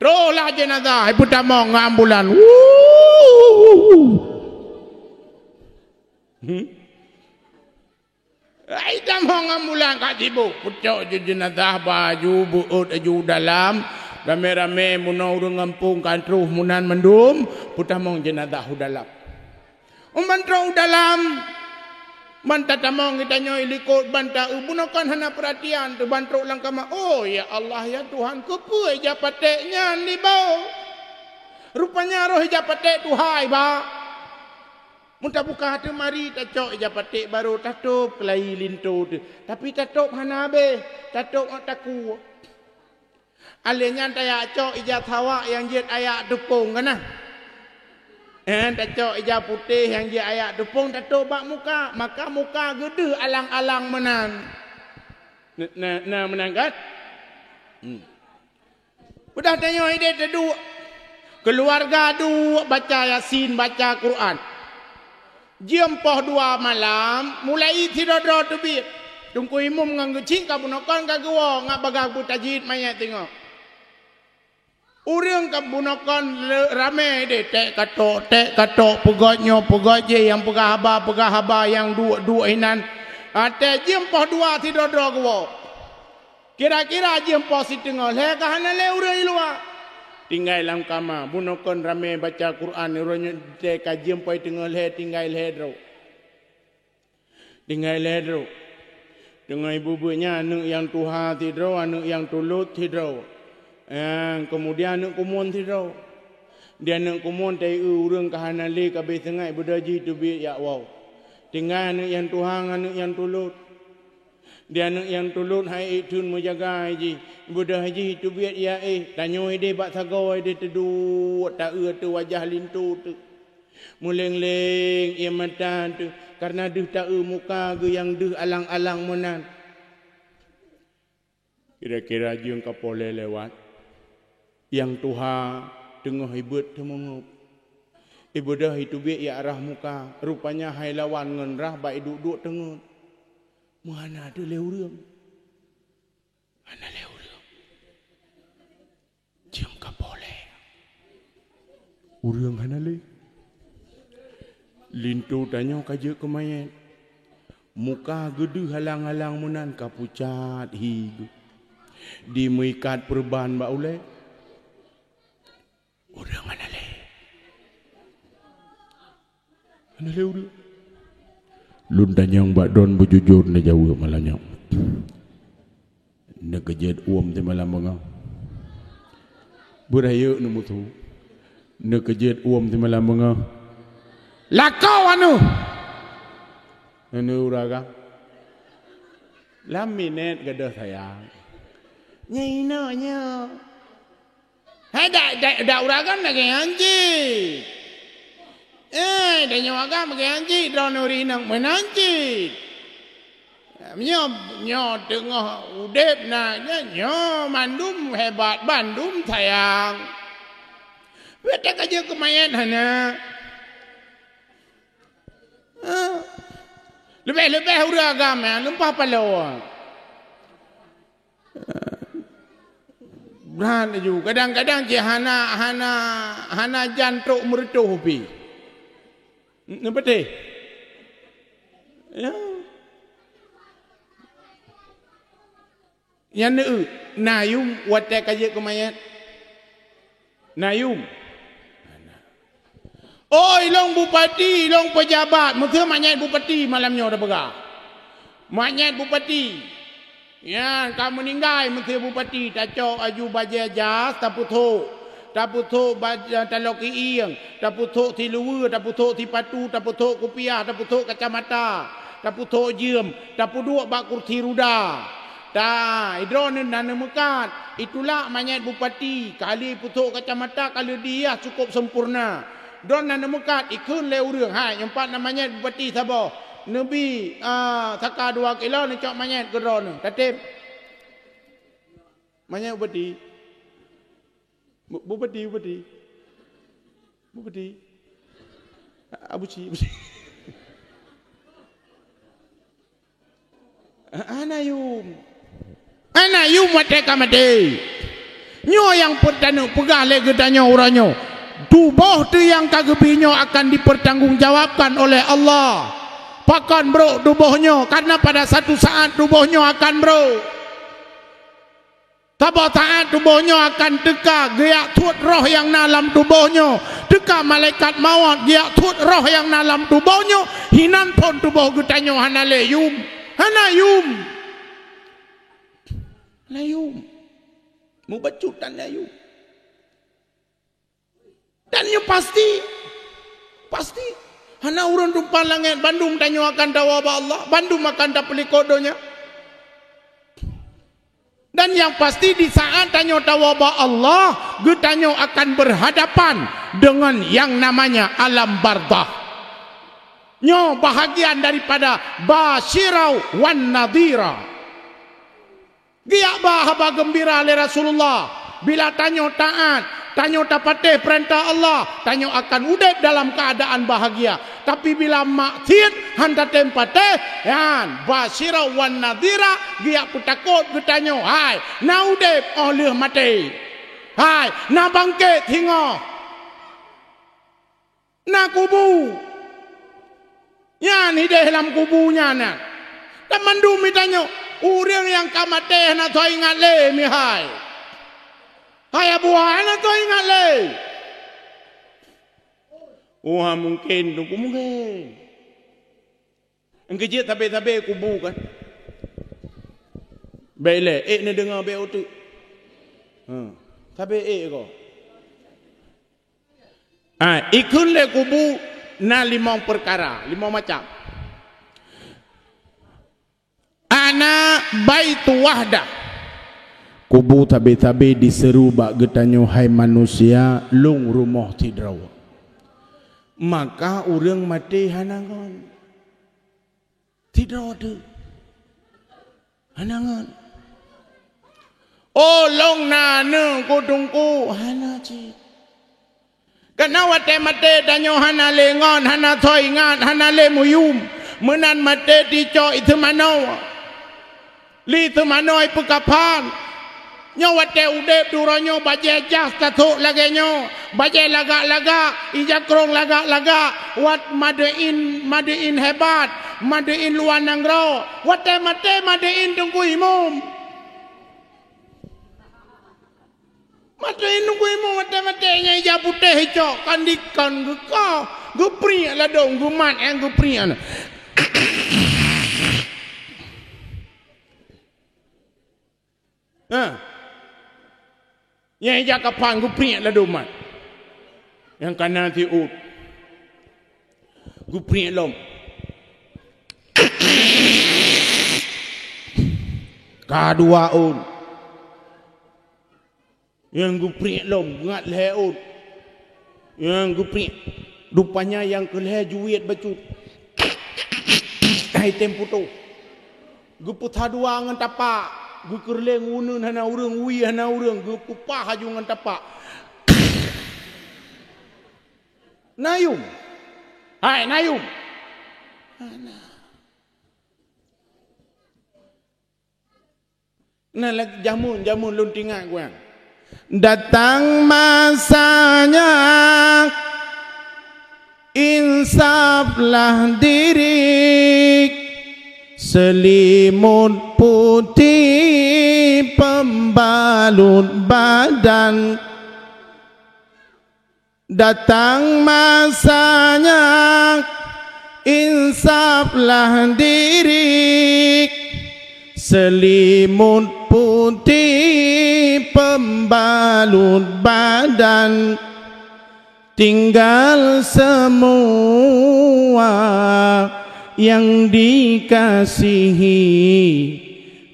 Troh lah jeunazah, ipeutamong ngon ambulan. Wuh! Ngon bulan ka sibok, peucok ju jeunazah bak aju, beuôt aju dalam, ramé-ramé bunoe ureuëng gampông ka troh meunan mandum, peutamong jeunazah u dalam. Uman trok u dalam, ban tatamong geutanyoe likot, ban ta-eu bunoe kon hana peuratian teuh, ban trok lam kama, "Oh, ya Allah, ya Tuhan, keupeue ija paték nyan diboh? Rupanya roh ija paték tuha iba." Meutabuka teumari, tacok ija paték barô, tatôb keulayi linto teuh. Tapi tatôb hana habéh, tatôb ngon takue. Alèh nyan tajak cok ija sawak nyang jeuet ayak teupông ka na. Eh, tacok ija putéh nyang jeuet ayak teupông, tatôb bak muka, maka muka geudeuh alang-alang meunan. Na, na, na meunan kan? Hmm. Udah tanyoe idéh teuduek. Keuluwarga duek baca Yasin, baca Quran. Jeuem poh dua malam, mulai sidroe-droe teubiet. Teungku Imum ngon geuchik ka bunoe kon ka geuwoe ngat bagaih beutajwid manyét teungoh. Ureuëng ka bunoe kon le-, ramé deh, ték katok, ték katok, peugöt nyoe, peugöt jéh, nyang peugah haba, peugah haba, nyang duek, duek inan. Watèe jeuem poh dua sidroe-droe geuwoe. Kira-kira jeuem poh siteungoh lhèe ka hana lé ureuëng i luwa. Tinggai lam kama, bunoe kon ramé baca Quran, uroe nyoe teuka jeuem poh siteungoh lhèe tinggai lhèe droe. Tinggai lhèe droe. Teungoh ibu-bu nyan aneuëk nyang tuha sidroe, aneuëk nyang tulot sidroe. Eh, keumudian aneuëk keumuen sidroe. Di aneuëk keumuen ta-eu ureuëng ka hana lé ka abéh seungat, beudôh jih teubiet jak woe. Tinggai aneuëk nyang tuha ngon aneuëk nyang tulot. Di aneuëk nyang tulot hai ék theun meujaga jih, beudôh jih teubiet jak éh, tanyoe idéh bak sagoe idéh teuduek ta-eu ateueh wajah linto teuh. Meuleng-leng ie mata teuh, kareuna deuh ta-eu muka geuh nyang deuh alang-alang meunan. Kira-kira jeuem ka poh lhèe lewat. Nyang tuha teungoh ibeuet teumeungeup. Ibeudôh iteubiet jak rhah muka, rupanya hai lawan ngon rhah bak iduek-duek teungeut. Meuhana teuh lé ureuëng. Hana lé ureuëng. Jeuem ka poh lhèe. Ureuëng hana lé. Linto tanyoe ka jeuet keu manyét. Muka geudeuh alang-alang meunan ka pucat hi geuh. Di meuikat peureuban bak ulèe. Ureuëng hana lé. Hana lé ureuëng. Lôn tanyong bak droen beujujur neujaweueb malam nyoe. Neukeujeuet uem teuma lam beungoh. Beurayeuk neumusu. Neukeujeuet uem teuma lam beungoh. Lakoe aneuk. Aneuk ureuëng agam. Lam minét gadôh sayang. Nyoe inoe nyoe. Hai dak, dak, dak ureuëng agam lagèe nyan cit. Eh, dak nyoe agam lagèe nyan cit, droeneuh rinong meunan cit. Meunyoe, nyoe teungoh udeb na, nyoe, nyoe mandum hebat, bandum sayang. Bèk ka jeuet keu manyét hana. Ha? Leubeh-leubeh ureuëng agam nyan lumpah paloe. Brat laju. Kadang-kadang cit hana, hana, hana jan trok meureutoh pih. Neupeuteh. Ya. Nyan neueu, na yum watèe ka jeuet keu manyét. Na yum. Oi, ilong bupati, ilong peujabat, meuseu manyét bupati malam nyoe tapeugah. Manyét bupati. Nyan ka meuninggai meuseu bupati, tacok aju bajèe jas, tapeuthok. Tapeuthok ba-, taloe kieng, tapeuthok siluweue, tapeuthok sipatu, tapeuthok kupiah, tapeuthok kacamata, tapeuthok jeuem, tapeuduek bak kursi ruda. Ta, idroeneuh na neumeukat, itulak manyét bupati, kali peuthok kacamata, kali dihias cukôp sempurna. Droeneuh na neumeukat, ikheun lé ureuëng, "Hai, nyoe pat na manyét bupati saboh. Neubi, a, saka dua kilo neucok manyét keu droeneuh." Tatém. Manyét bupati. Bu-, bupati, bupati. Bupati. Abuci, abuci. Hana yum. Hana yum watèe ka maté. Nyoe nyang peuet taneuk peugah lé geutanyoe uroe nyoe. Tuboh teuh nyang ka geubri nyoe akan dipertanggungjawabkan oleh Allah. Pakon brok tuboh nyoe? Karena pada satu saat tuboh nyoe akan brok. Saboh saat tuboh nyoe akan teuka, geujak thot roh nyang na lam tuboh nyoe. Teuka malaikat mawöt, geujak thot roh nyang na lam tuboh nyoe, hinan phon tuboh geutanyoe hana lé yum. Hana yum. Hana yum. Mubacut dan hana yum. Dan nyoe pasti, pasti. Hana ureuëng tumpang langét, bandum tanyoe akan tawoe bak Allah, bandum akan tapeulikot donya. Dan nyang pasti, di saat tanyoe tawoe bak Allah, geutanyoe akan berhadapan dengan yang namanya alam barzakh. Nyoe bahagian daripada basyirau wan nadhira. Geujak ba haba geumbira lé Rasulullah, bila tanyoe taát, tanyoe tapatéh peurintah Allah, tanyoe akan udeb dalam keuadaan bahagia. Tapi bila maksiet, han tatem patéh, nyan basyirau wan nadhira, geujak peutakot geutanyoe, hai, na udeb óh lheueh maté. Hai, na bangkét singoh. Na kubu. Nyan hideh lam kubu nyan na. Dan mandum geutanyoe, ureuëng nyang ka maté hana soe ingat lé, mihai. Hai Abu, hana soe ingat lé. Oh, ha, mungken tu, mungken. Engkejeuet sabe-sabe kubu kan. Bèk lé, ék neudeungoe bèk uteuk. Ha, sabe ék ko. Ah, ikheun lé kubu na limong peukara, limong macam. Ana baitu wahdah. Kubu sabe-sabe diseuru bak geutanyoe hai manusia, lôn rumoh sidroe. Maka ureuëng maté hana ngon. Sidroe teuk. Hana ngon. Oh, lôn na aneuk ku teungku, hana cit. Kana watée maté tanyoe hana lé ngon, hana soe ingat, hana lé meuyum. Meunan maté ticok iseumanoe. Li seumanoe ipeukaphan. Nyoe watée udeb duroe nyoe bajée jas tasok lagée nyoe, bajée lagak-lagak, ija krong lagak-lagak, wat made in, made in hebat, made in luwa nanggroe, watée maté made in teungku imum. Made in teungku imum, watée maté nyan ija putéh icok, kan dikon geukoh, geupriek ladom, geumat nyang geupriek nyan. Ha. Nyang ija kaphan geupriek ladom mat. Nyang kana siuet. Geupriek lom. Ka dua ôn. Nyang geupriek lom, ngat lhée ôn. Nyang geupriek, rupanya nyang keu lhée juet bacut. Hai tem putôh. Geupeusadua ngon tapak, geukeureuléng uneuen hana ureuëng, wie hana ureuëng, geupeupah laju ngon tapak. Na yum. Hai, na yum. Hana. Na lagée jameun, jameun lôn tingat geuh. Datang masanya, insaflah diri, selimut putih pembalut badan. Datang masanya, insaflah diri, selimut putih pembalut badan, tinggal semua yang dikasihi,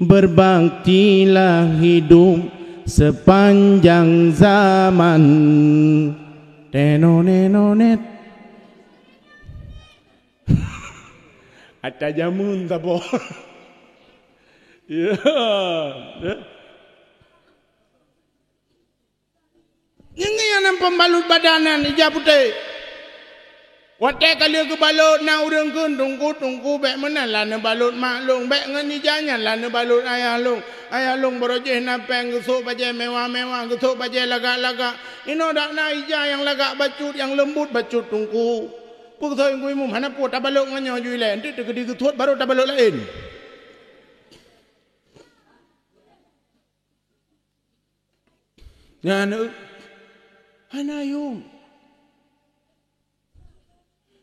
berbaktilah hidup sepanjang zaman. Tenoh nenoh net. Ata jameun saboh. Ya. Nyang nyan pembalut badan nyan ija putéh. Watée ka lheueh geubalot na ureuëng kheun, "Teungku, Teungku, bék meunan lah neubalot mak lôn, bék ngon ija nyan lah neubalot ayah lôn. Ayah lôn barô jih na péng, geusok bajée mewah-mewah, geusok bajée lagak-lagak. Inoe dak na ija nyang lagak bacut, nyang leumbut bacut, Teungku." Peue soe Teungku Imum, hana peue, tabalok ngon nyoe ju ilée, eunteuk teukeudi geuthot barô tabalok laén. Nyan, eh, hana yum.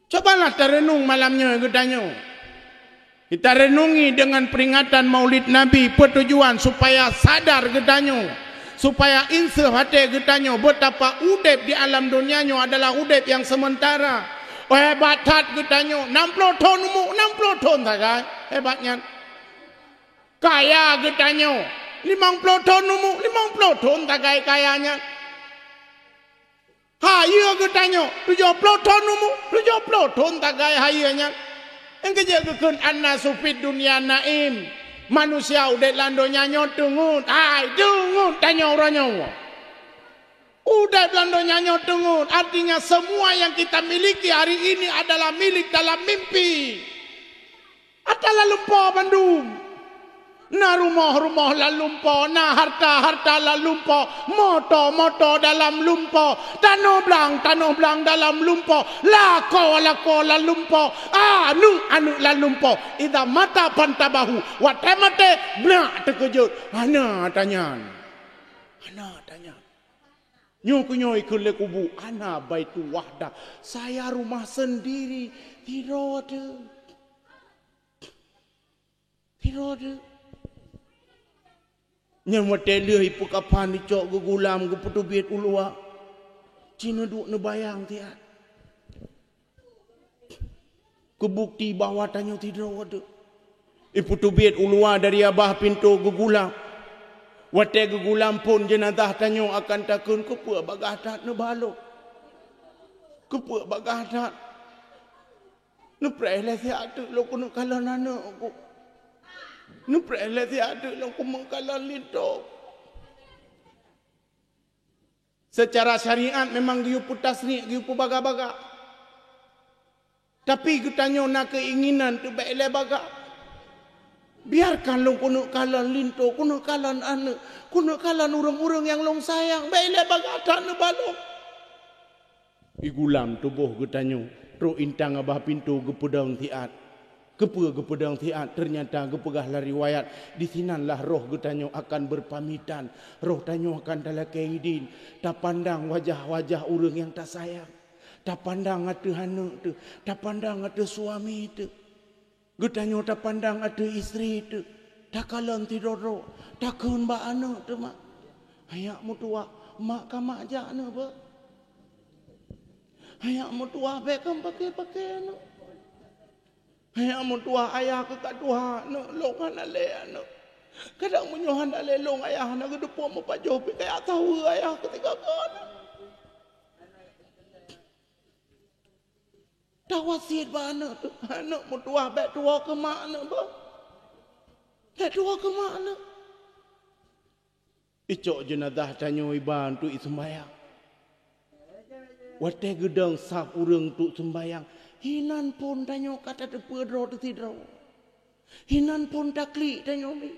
Cobalah tareunung malam nyoe geutanyoe. Kita renungi dengan peringatan Maulid Nabi, peue tujuan supaya sadar geutanyoe, supaya inseuh até geutanyoe, betapa udeb di alam donya nyoe adalah udeb nyang sementara. Oh, hebat that geutanyoe, nam ploh thon umu, nam ploh thon sagai. Hebat nyan. Kaya geutanyoe, limong ploh thon umu, limong ploh thon sagai kaya nyan. Hayeue geutanyoe, tujoh ploh thon umu, tujoh ploh thon sagai hayeue nyan. Nyang keujeuet geukheun annasu fid dunya naim. Manusia udeb lam donya nyoe teungeut, hai, teungeut tanyoe uroe nyoe. Udeb lam donya nyoe teungeut, artinya semua yang kita miliki hari ini adalah milik dalam mimpi. Ata lam lumpoe bandum. Na rumoh-rumoh lam lumpoe, na harta-harta lam lumpoe, moto-moto dalam lumpoe, tanoh blang-tanoh blang dalam lumpoe, lakoe-lakoe lam lumpoe, aneuk-aneuk lam lumpoe. Idza mata fantabahu, watée maté, blah teukeujot. Hana tanyan. Hana tanyan. Nyoe keuh nyoe ikheun lé kubu, "Ana baitu wahdah, saya rumah sendiri." Sidroe teuh. Sidroe teuh. Nyan watée lheueh ipeukafan, icok geugulam, geupeuteubiet u luwa. Ci neuduek neubayang siat. Keu bukeuti bahwa tanyoe sidroe teuh. Ipeuteubiet u luwa dari babah pintoe geugulam. Watée geugulam phon jeunazah tanyoe akan takheun, "Keupeue bagaih that neubalok? Keupeue bagaih that?" Neupreh lé siat teuk lôn keuneuk kalon aneuk ku. Neupreh lé siat teuk lôn keuneuk kalon linto. Secara syariat memang geuyue peutasniek, geuyue peubaga-baga. Tapi geutanyoe na keinginan teubek lé baga. Biarkan lôn keuneuk kalon linto, keuneuk kalon aneuk, keuneuk kalon ureuëng-ureuëng nyang lôn sayang, bék lé baga that neubalok. Igulam tuboh geutanyoe, trok intang babah pintoe geupeudong siat. Keupeue geupeudong siat? Ternyata geupeugah lam riwayat, di sinanlah roh geutanyoe akan beupamitan. Roh tanyoe akan talakée idin, tapandang wajah-wajah ureuëng nyang tasayang. Tapandang ateueh aneuk teuh, tapandang ateueh suami teuh. Geutanyoe tapandang ateueh istri teuh, takalon sidroe-droe, takheun bak aneuk teuh, "Mak, hanyak meutuwah, mak ka mak jak neuk beuh. Hanyak meutuwah bék kon paké-paké neuk. Hanyak meutuwah ayah keuh ka tuha neuk, lôn hana lé aneuk. Kadang meunyoe hana lé lôn ayah hana geuteupue meupajoh pih kajak saweue ayah keutika keu aneuk." Tawasiet bak aneuk teuh, "Aneuk meutuwah bék tuwoe keu mak aneuk beuh. Bék tuwoe keu mak aneuk." Icok jeunazah tanyoe iba untuk iseumbayang. Watée geudong saf ureuëng untuk seumbayang, hinan phon tanyoe ka tateupeue droe teuh sidroe. Hinan phon taklik tanyoe mi.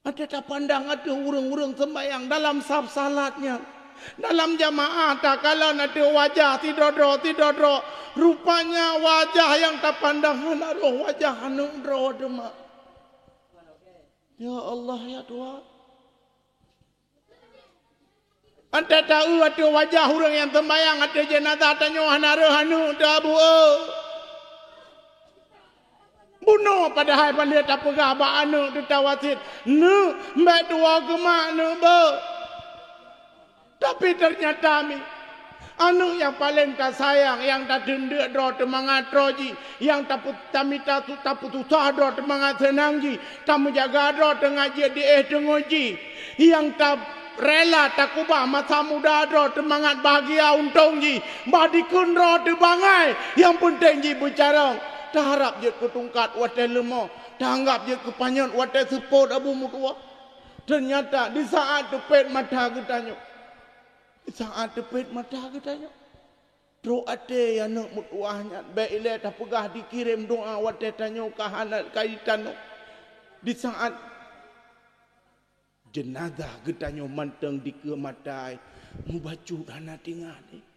Watée tapandang ateueh ureuëng-ureuëng seumbayang dalam saf salat nyan, dalam jamaah takalon ateueh wajah sidroe-droe, sidroe-droe, rupanya wajah nyang tapandang hana roh wajah aneuk droe teuma. Ya Allah, ya Tuhan. Watée taeu ateueh wajah ureuëng nyang seumbayang ateueh jeunazah tanyoe hana reuh aneuk teuh, Abu, eu. Bunoe padahai ban lheueh tapeugah bak aneuk teuh tawasiet, "Neuk, bék tuwoe keu mak neuk beuh." Tapi ternyata mi, aneuk nyang paleng tasayang, nyang tateundeuk droe teumangat troh jih, nyang tapeu-, tamita su-, tapeususah droe teumangat seunang jih, tameujaga droe teungoh jeuet di éh teungoh jih, nyang ta-, rela takubah masa muda droe teumangat bahgia untông jih, bah dikheun droe teubangai, nyang peunteng jih beucarông. Taharab jeuet keu tungkat watée leumoh, taanggab jeuet keu panyöt watée seupôt abu meutuwah. Ternyata di saát teupet mata geutanyoe, di saát teupet mata geutanyoe, trok até aneuk meutuwah nyan, bék ilée tapeugah dikirém doá watée tanyoe ka hana ka jitanoh. Di saát jeunazah geutanyoe mantong dikeue mata, mubacut hana tinggai.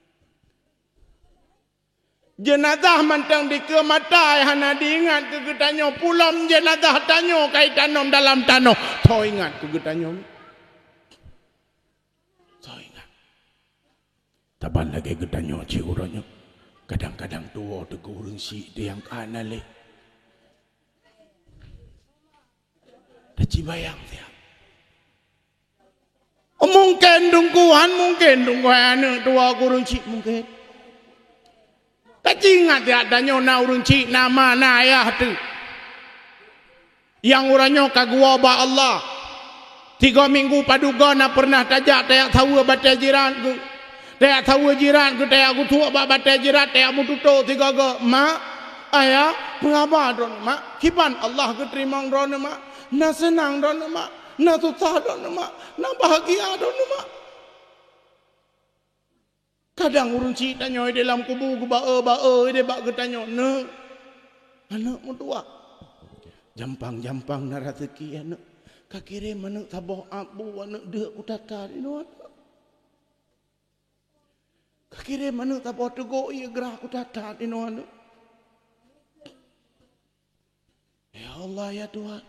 Jeunazah mantong dikeue mata, hana diingat keu geutanyoe. Pulom jeunazah tanyoe ka itanom dalam tanoh, tho ingat keu geutanyoe. Tho ingat. Taban lagée geutanyoe cit uroe nyoe. Kadang-kadang tuwoe teugeuh ureuëng syiek teuh nyang ka hana lé. Tacibayang siat. Mungken Teungku, han mungken Teungku hai aneuëk tuwoe keu ureuëng syiek, mungken. Taci ingat siat tanyoe na ureuëng syiek, na ma, na ayah teuh. Nyang uroe nyoe ka geuwoe bak Allah. Tiga minggu padub goe na pernah tajak tajak saweue batée jirat geuh. Tajak saweue jirat geuh, tajak geusuek bak batée jirat, tajak meututoe sigoe-goe, "Mak, ayah, peue haba droeneueh, Mak? Kiban Allah geuteurimong droeneueh, Mak? Na seunang droeneueh, Mak? Na susah droeneueh, Mak? Na bahagia droeneueh, Mak?" Kadang ureuëng syiek tanyoe di lam kubu geuba-e ba-e di bak geutanyoe, "Neuk, aneuëk meutuwah. Jampang-jampang na raseuki, aneuëk. Kakirém aneuëk saboh ap bu, aneuëk, deuek kutata inoe, aneuëk. Kakirém aneuëk saboh teugok ié grah kutata inoe, aneuëk." Ya Allah, ya Tuhan.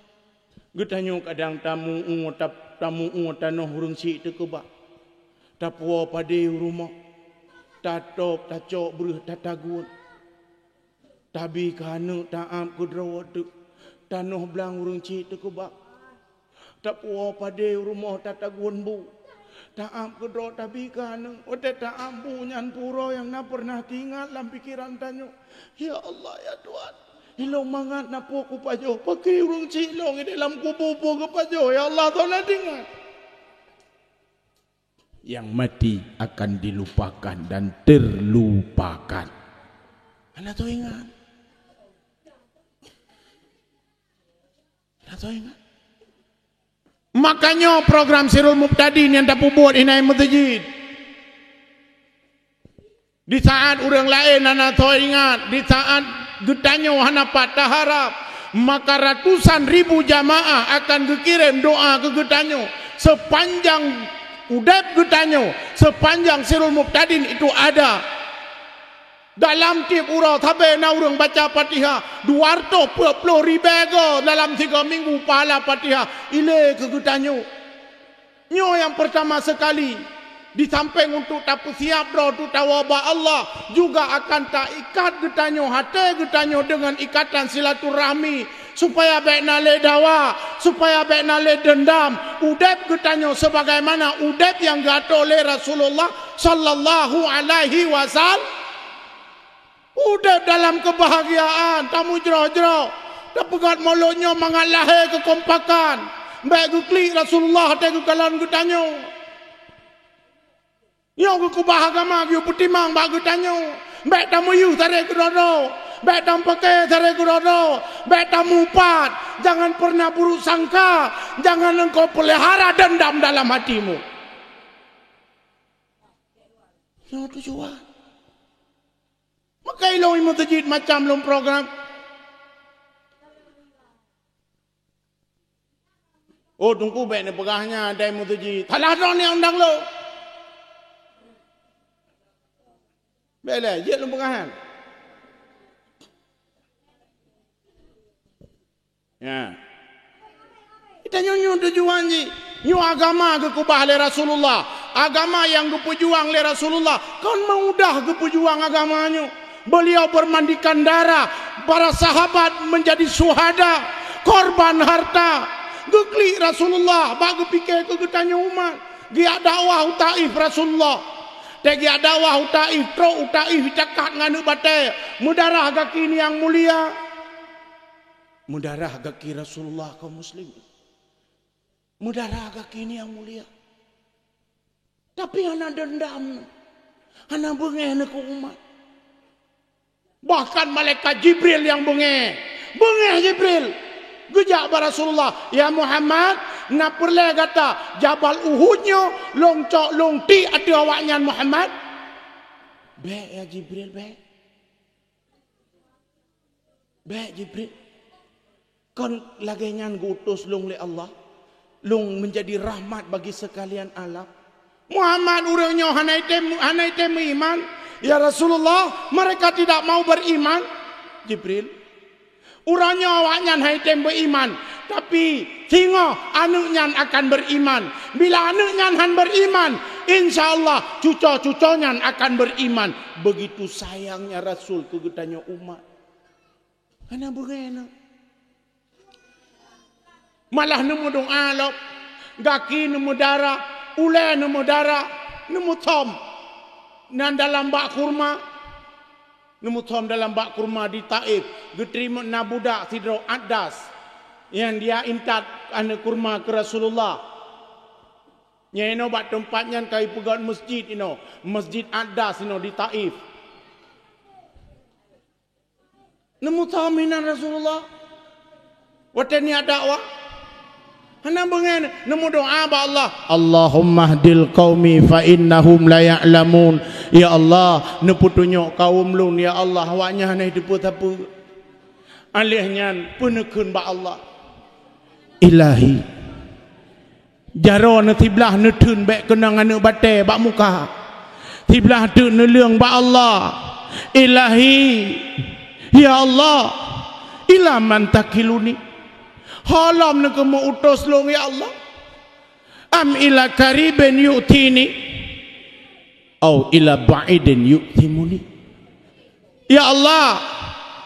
Geutanyoe kadang tamu-, ta-, tamu-, tanoh ureuëng syiek teuh keubah. Tapuwoe padé u rumoh. Tatôb, tacok breueh, tatagun. Tabi keu aneuëk, taab keu droe teuh. Tanoh blang ureuëng syiek teuh keubah. Tapuwoe padé u rumoh, tatagun bu. Taab keu droe, tabi keu aneuëk. Watée taab bu nyan, peue uroe nyang na pernah teuingat lam pikeran tanyoe. Ya Allah, ya Tuhan. Ilong mangat na peue kupajoh. Pakri ureuëng syiek lôn di lam kubu peue kupajoh. Ya Allah, soe na teuingat. Yang mati akan dilupakan dan terlupakan. Hana teuingat. Hana teuingat. Makanya program Sirul Mubtadin nyang tapeubuet inan meuseujid. Di saat ureuëng laén hana teuingat, di saat geutanyoe hana pat taharab, maka ratusan ribu jamaah akan geukirém doa keu geutanyoe. Sepanjang udeb geutanyoe, sepanjang Sirul Mubtadin itu ada, dalam tieb uroe sabe na ureuëng baca Fatihah, dua ratus peuet ploh ribée goe dalam tiga minggu pahala Fatihah ilée keu geutanyoe. Nyoe nyang pertama sekali, di sampéng untuk tapeusiab droe untuk tawoe bak Allah, juga akan taikat geutanyoe, até geutanyoe deungon ikatan silaturahmi, supaya bék na lé dawa, supaya bék na lé deundam. Udeb geutanyoe sebagaimana udeb nyang geuatur lé Rasulullah sallallahu alaihi wasallam. Udeb dalam keubahagiaan, tamujroh-jroh, tapeugét mulod nyoe mangat lahé keukompakan. Bék geuklik Rasulullah watée geukalon geutanyoe. Nyoe geukeubah agama geupeutimang bak geutanyoe. Bék tamuyueh sarai keudroe-droe, bék tameupakée sarai keudroe-droe, bék tamupat. Jangan pernah buruk sangka, jangan engkau pelihara dendam dalam hatimu. Nyoe tujuan. Maka ilong i meuseujid macam lom program. Oh, Teungku bék neupeugah nyan dai meuseujid. Salah droe nyang undang lôn. Bék lé, jeuet lôn peugah nyan. Ya. Kita nyoe, nyoe tujuan jih. Nyoe agama geukeubah lé Rasulullah. Agama nyang geupeujuang lé Rasulullah. Kon meuudah geupeujuang agama nyoe. Beliau bermandikan darah. Para sahabat menjadi syuhada. Korban harta. Geuklik Rasulullah bak geupike keu geutanyoe umat. Geujak dakwah u Taif Rasulullah. Teugeujak dakwah u Taif, trok u Taif, cakak ngon aneuk batée. Meudarah gaki nyang mulia. Meudarah gaki Rasulullah kaum muslimin. Meudarah gaki nyang mulia. Tapi hana dendam, hana beungéh neukeu umat. Bahkan malaikat Jibril nyang beungéh. Beungéh Jibril. Geujak bak Rasulullah, "Ya Muhammad, na peureulée gata Jabal Uhud nyoe lôn cok lôn tiek ateueh awaknyan Muhammad?" "Bék ya Jibril, bék." Bék Jibril. Kon lagée nyan geuutus lôn lé Allah, lôn menjadi rahmat bagi sekalian alam. Muhammad ureuëng nyoe hana item, hana item meuiman. "Ya Rasulullah, mereka tidak mau beriman." Jibril, "Uroe nyoe awaknyan han item beriman, tapi singoh aneuëk nyan akan beriman. Bila aneuëk nyan han beriman, insya Allah cuco-cuco nyan akan beriman." Begitu sayangnya Rasul keu geutanyoe umat. Hana beungéh na. Malah neumeudoá lom, gaki neumeudara, ulée neumeudara, neumeuthom nan dalam bak kurma. Neumeuthom dalam bak kurma di Taif, geuteurimong na budak sidroe Adas nyang dia intat aneuëk kurma keu Rasulullah. Nyan inoe bak teumpat nyan ka ipeugét masjid inoe, Masjid Adas inoe di Taif. Neumeuthom hinan Rasulullah watée niat dakwah. Hana beungéh neumeudoá bak Allah, "Allahummahdil qaumi fa innahum la ya'lamun." Ya Allah, neupeutunyok kaum lôn, ya Allah, awaknyan hana jiteupeue sapeue. Alheuh nyan peuneukheun bak Allah, "Ilahi, jaroe neusiblah neutheun bék keunong aneuëk batée bak muka, siblah teuk neuleueng bak Allah. Ilahi, ya Allah, ila man takiluni? Ho lom neukeumeu utus lôn, ya Allah? Am ila qaribin yu'tini, au ila ba'idin yu'thimuni?" Ya Allah,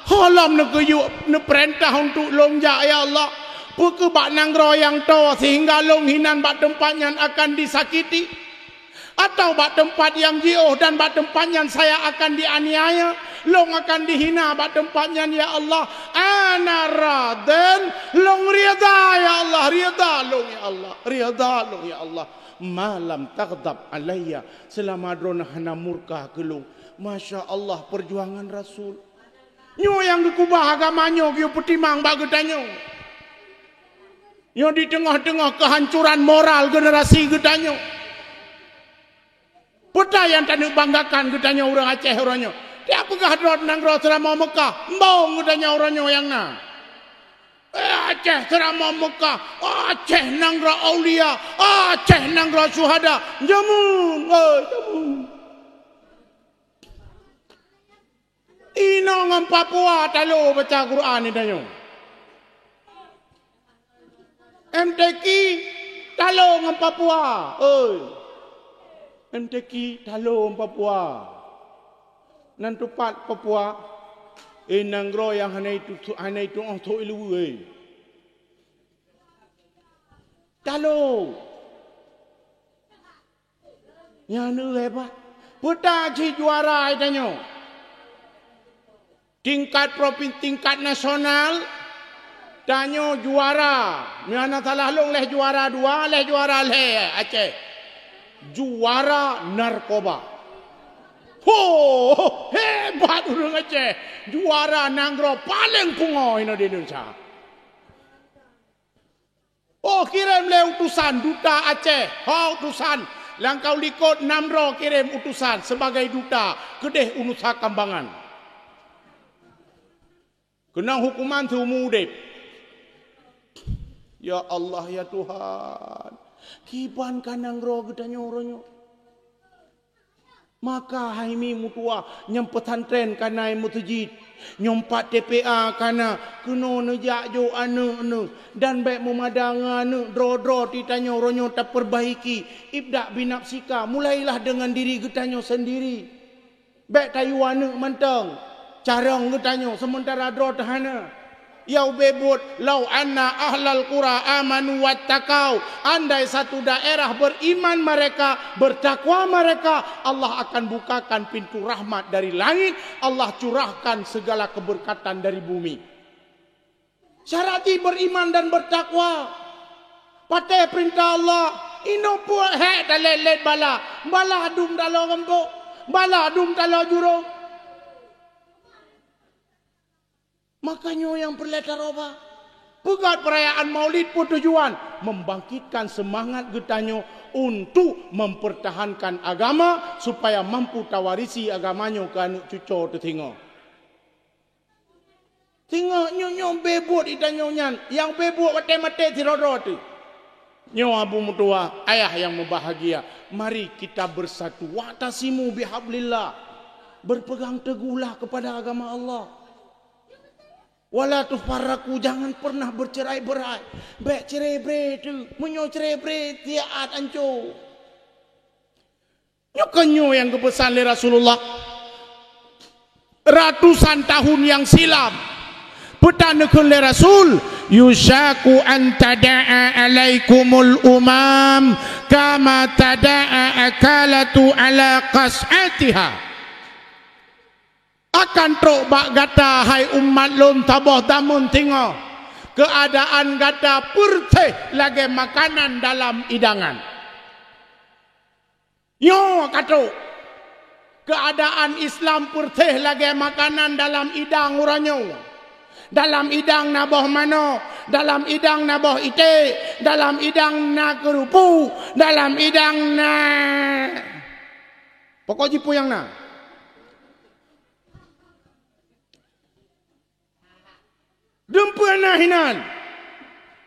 ho lom neukeuyue neupeurintah untuk lôn jak, ya Allah. Peu kheueh bak nanggroe nyang toe sehingga lôn hinan bak teumpat nyan akan disakiti? Atau bak teumpat nyang jiôh dan bak teumpat nyan saya akan dianiaya, lôn akan dihina bak teumpat nyan, ya Allah. Ana radin, lôn rida, ya Allah, rida lôn, ya Allah, rida lôn, ya Allah. Ma lam taghdab alayya, seulama Droeneueh hana murka keu lôn. Masya Allah, peujuangan Rasul. Nyoe nyang geukeubah agama nyoe geupeutimang bak geutanyoe. Nyoe di teungoh-teungoh keuhancoran moral generasi geutanyoe. Peue nyang taneuk banggakan geutanyoe ureuëng Aceh uroe nyoe? Tiep peugah droe nanggroe Seuramoe Meukah, embong geutanyoe uroe nyoe nyang na. Eh, Aceh Seuramoe Meukah, Aceh nanggroe aulia, Aceh nanggroe syuhada. Jameun, oi, jameun. Inoe ngon Papua talo baca Quran di tanyoe. M T Q talo ngon Papua, oi. M T Q talo ngon Papua. Nan teupat Papua, eh, nanggroe nyang hana itu, hana itu óh thok iluweue, eh. Talo. Nyan hebat. Peue ta cit juara tanyoe. Tingkat propin-, tingkat nasional, tanyoe juara. Meunyoe hana salah lôn lhée juara dua, lhée juara lhée Aceh. Juara narkoba. Ho, hebat ureuëng Aceh. Juara nanggroe paleng pungo inoe di Indonesia. Oh, kirém lé utusan duta Aceh, ho utusan, lam ka u likot nam droe kirém utusan sebagai duta keudeh u Nusa Kambangan. Keunong hukuman siumu udeb. Ya Allah, ya Tuhan, kiban ka nanggroe geutanyoe uroe nyoe. Maka hai mi meutuah, nyang peusantren ka na i meuseujid, nyoe pat T P A ka na, keunoe neujak jok aneuëk-aneuëk, dan bék meumada ngon aneuëk droe-droe di tanyoe uroe nyoe tapeurbaiki, ibda' binafsika, mulailah deungon diri geutanyoe seundiri. Bék tayue aneuëk mantong, carông geutanyoe, seumeuntara droe teuh hana. Nyang ubé buet, "Lau anna ahlal qura amanu wattaqau," andai satu daerah beriman mereka, bertakwa mereka, Allah akan bukakan pintu rahmat dari langit, Allah curahkan segala keberkatan dari bumi. Syarat jih beriman dan bertakwa. Patéh peurintah Allah, inoe peuet hék talét-lét bala, bala dum taloe gampông, bala dum taloe jurông. Maka nyoe nyang peureulée taroba. Peugét peurayaan Maulid peutujuan membangkitkan seumangat geutanyoe untuk mempertahankan agama, supaya mampu tawarisi agama nyoe keu aneuëk cucoe teuh singoh. Singoh nyoe-nyoe bé buet di tanyoe nyan, nyang bé buet watée maté sidroe-droe teuh. Nyoe Abu Meutuwah, ayah nyang meubahagia, mari kita bersatu, wa'tasimu bihablillah. Berpegang teguhlah kepada agama Allah. Wala tufarraqu, jangan pernah bercerai-berai. Bèk cerai-berai tu. Meunyoe cerai-berai, tiat ancô. Nyoe keuh nyoe nyang geupeusan lé Rasulullah. Ratusan tahun nyang silam, peue neukheun lé Rasul, "Yusyaku an tada'a alaikumul umam kama tada'a akalatu ala qas'atiha." Akan trok bak gata, hai umat lôn, saboh zameun singoh, keuadaan gata peureuséh lagèe makanan dalam idangan. Nyoe ka trok. Keuadaan Islam peureuséh lagèe makanan dalam idang uroe nyoe. Dalam idang na boh manok, dalam idang na boh iték, dalam idang na keurupu, dalam idang na, pokok jih peue nyang na. Dum peue na hinan,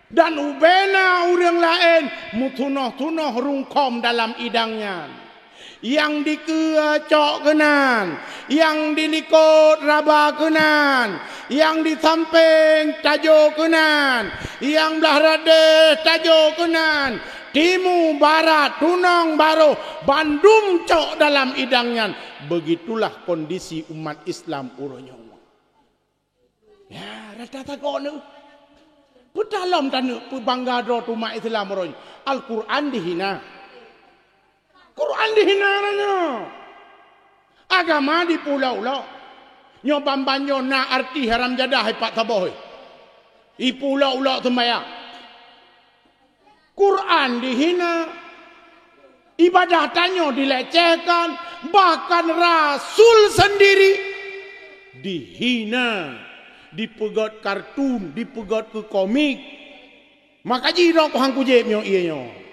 dan ubena ureuëng laén meutunoh-tunoh rungkôm dalam idang nyan. Nyang dikeue cok keunan, nyang dilikot raba keunan, nyang disampéng tajô keunan, nyang blah radeh tajô keunan, timu, barat, tunong, baroh, bandum cok dalam idang nyan. Beugitulah kondisi umat Islam uroe nyoe. Ya, rata sagoe nyoe. Peutalom taneuk peubangga droe umat Islam uroe nyoe. Al-Quran dihina. Quran dihina uroe nyoe. Agama dipeulok-ulok. Nyoe ban-ban nyoe na artis haram jadah ipat saboh. Ipeulok-ulok seumbahyang. Quran dihina, ibadah tanyoe dilecehkan, bahkan Rasul sendiri dihina, dipeugét kartun, dipeugét keu komik. Maka jidrob hang kujép nyoe ié nyoe.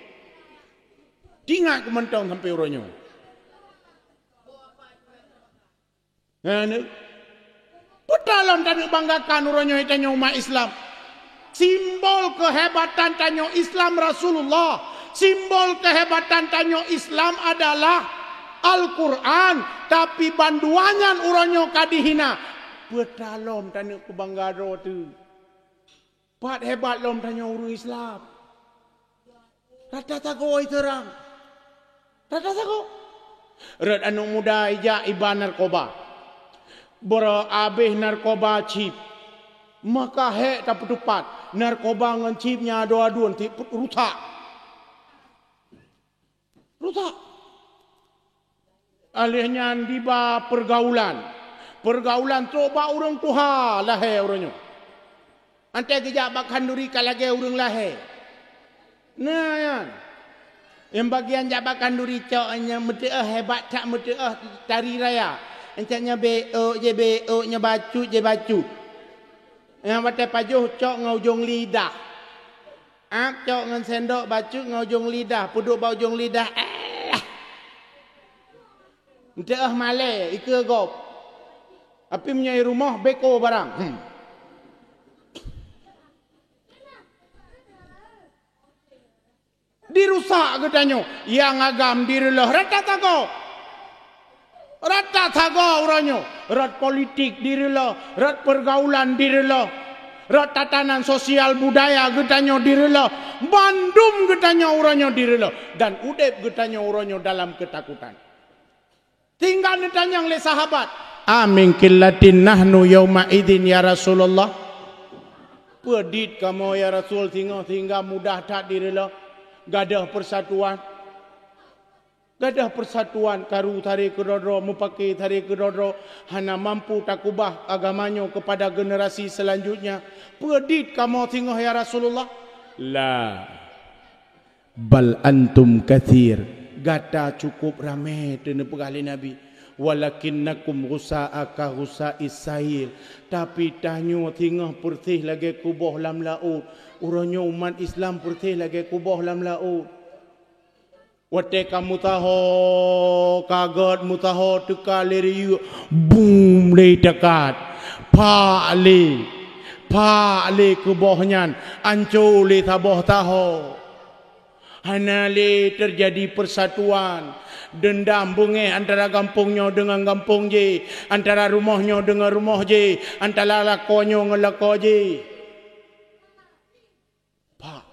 Tingat keu mantong sampai uroe nyoe. Nyan, peutalom taneuk banggakan uroe nyoe tanyoe umat Islam. Simbol keuhebatan tanyoe Islam Rasulullah. Simbol keuhebatan tanyoe Islam adalah Al-Quran. Tapi bandua nyan uroe nyoe ka dihina. Peutalom taneuk peubangga droe teuh. Pat hebat lom tanyoe ureuëng Islam. Rata sagoe iteurang. Rata sagoe. Rot aneuëk muda ijak iba narkoba. Beurabéh narkoba cit. Maka hék tapeuteupat narkoba ngon cit nyan adu-aduen ti rusak. Rusak. Alheuh nyan diba peurgaulan. Peurgaulan trok bak ureuëng tuha lahé uroe nyoe. Antée geujak bak khanduri ka lagée ureuëng lahé. Nah, nyan. Nyang bagian jak bak khanduri cok nyang meuteuôh hebat that meuteuôh tari raya. Encak nyan bé ôk jé bé ôk, nyan bacut jé bacut. Nyang watée pajoh cok ngon ujong lidah. Ak cok ngon sendok bacut ngon ujong lidah, peuduek bak ujong lidah. Alah. Eunteuk malée ikeue gob. Tapi meunyoe i rumoh beko barang. Hmm. Dirusak geutanyoe, nyang agam direulôh rata sagoe. Rata sagoe uroe nyoe, rot politik direulôh, rot peurgaulan direulôh, rot tatanan sosial budaya geutanyoe direulôh, bandum geutanyoe uroe nyoe direulôh, dan udeb geutanyoe uroe nyoe dalam keutakutan. Tinggai neutanyong lé sahabat, "A min qillatin nahnu yauma idzin ya Rasulullah?" Peue dit kamoe ya Rasul singoh sehingga mudah that direulôh, gadôh persatuan. Gadôh persatuan karu tari keudroe-droe, mupake tari keudroe-droe, hana mampu takubah agama nyoe keupada generasi seulanjutnya. Peue dit kamoe singoh ya Rasulullah? La. Bal antum katsir, gata cukup ramé, teuh neupeugah lé Nabi. Walakinnakum ghussa'a ka ghussa'is sail. Tapi tanyoe singoh peureuseh lagée kuboh lam laôt. Uroe nyoe umat Islam peureuseh lagée kuboh lam laôt. Watée ka meusaho, ka gét meusaho teuka lé riyeuk, bum lé teukat. Pak lé, pak lé kuboh nyan, anco lé saboh saho. Hana lé teujadi persatuan. Deundam beungéh antara gampông nyoe deungon gampông jéh, antara rumoh nyoe deungon rumoh jéh, antara lakoe nyoe ngon lakoe jéh. Pak.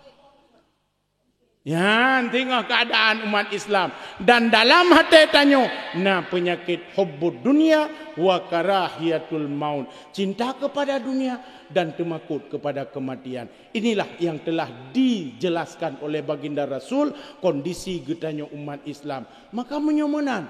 Nyan teungoh keuadaan umat Islam. Dan dalam até tanyoe na peunyakét hubbud dunya wa karahiyatul maut. Cinta kepada dunia dan teumakot kepada kematian. Inilah yang telah dijelaskan oleh Baginda Rasul kondisi geutanyoe umat Islam. Maka meunyoe meunan,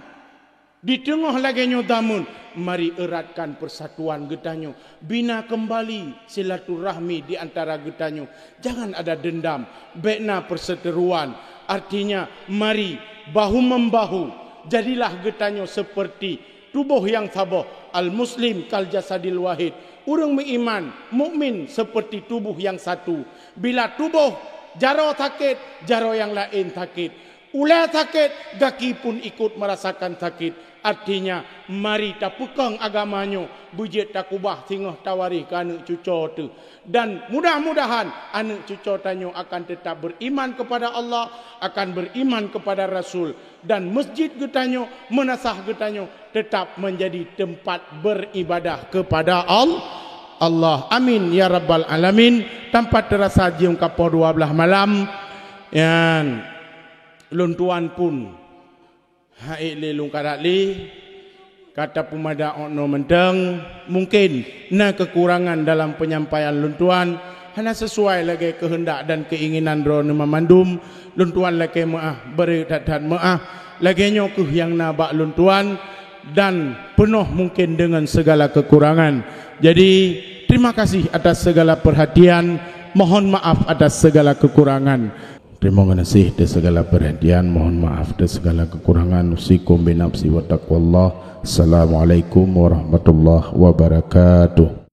di teungoh lagée nyoe zameun, mari eratkan persatuan geutanyoe, bina kembali silaturahmi di antara geutanyoe. Jangan ada dendam, bék na perseteruan. Artinya, mari bahu-membahu, jadilah geutanyoe seperti tuboh nyang saboh, al-muslim kal jasadil wahid. Ureuëng meuiman, mukmin seperti tuboh nyang satu. Bila tuboh jaroe sakét, jaroe nyang laén sakét. Ulée sakét, gaki pun ikut merasakan sakit. Artinya, mari tapeukong agama nyoe, beujeuet takubah singoh tawaréh keu aneuëk cucoe teuh. Dan mudah-mudahan aneuëk cucoe tanyoe akan tetap beriman kepada Allah, akan beriman kepada Rasul. Dan masjid geutanyoe, meunasah geutanyoe tetap menjadi tempat beribadah kepada Al-, Allah. Amin ya rabbal alamin. Tanpa terasa jeuem ka poh dua belas malam. Nyan, lôn tuan pun hai lé lôn karap lé. Ka tapeumada ôk noe mantong, mungkin na kekurangan dalam penyampaian lôn tuan, hana sesuai lagée keuheundak dan keinginan droeneueh mandum, lôn tuan lakée meuáh, bri that-that meuáh. Lagée nyoe kheueh nyang na bak lôn tuan, dan peunoh mungkin deungon segala kekurangan. Jadi, terima kasih atas segala perhatian, mohon maaf atas segala kekurangan. Terima kasih atas segala perhatian, mohon maaf atas segala kekurangan. Usikum binafsi wa taqwallah. Assalamualaikum warahmatullahi wabarakatuh.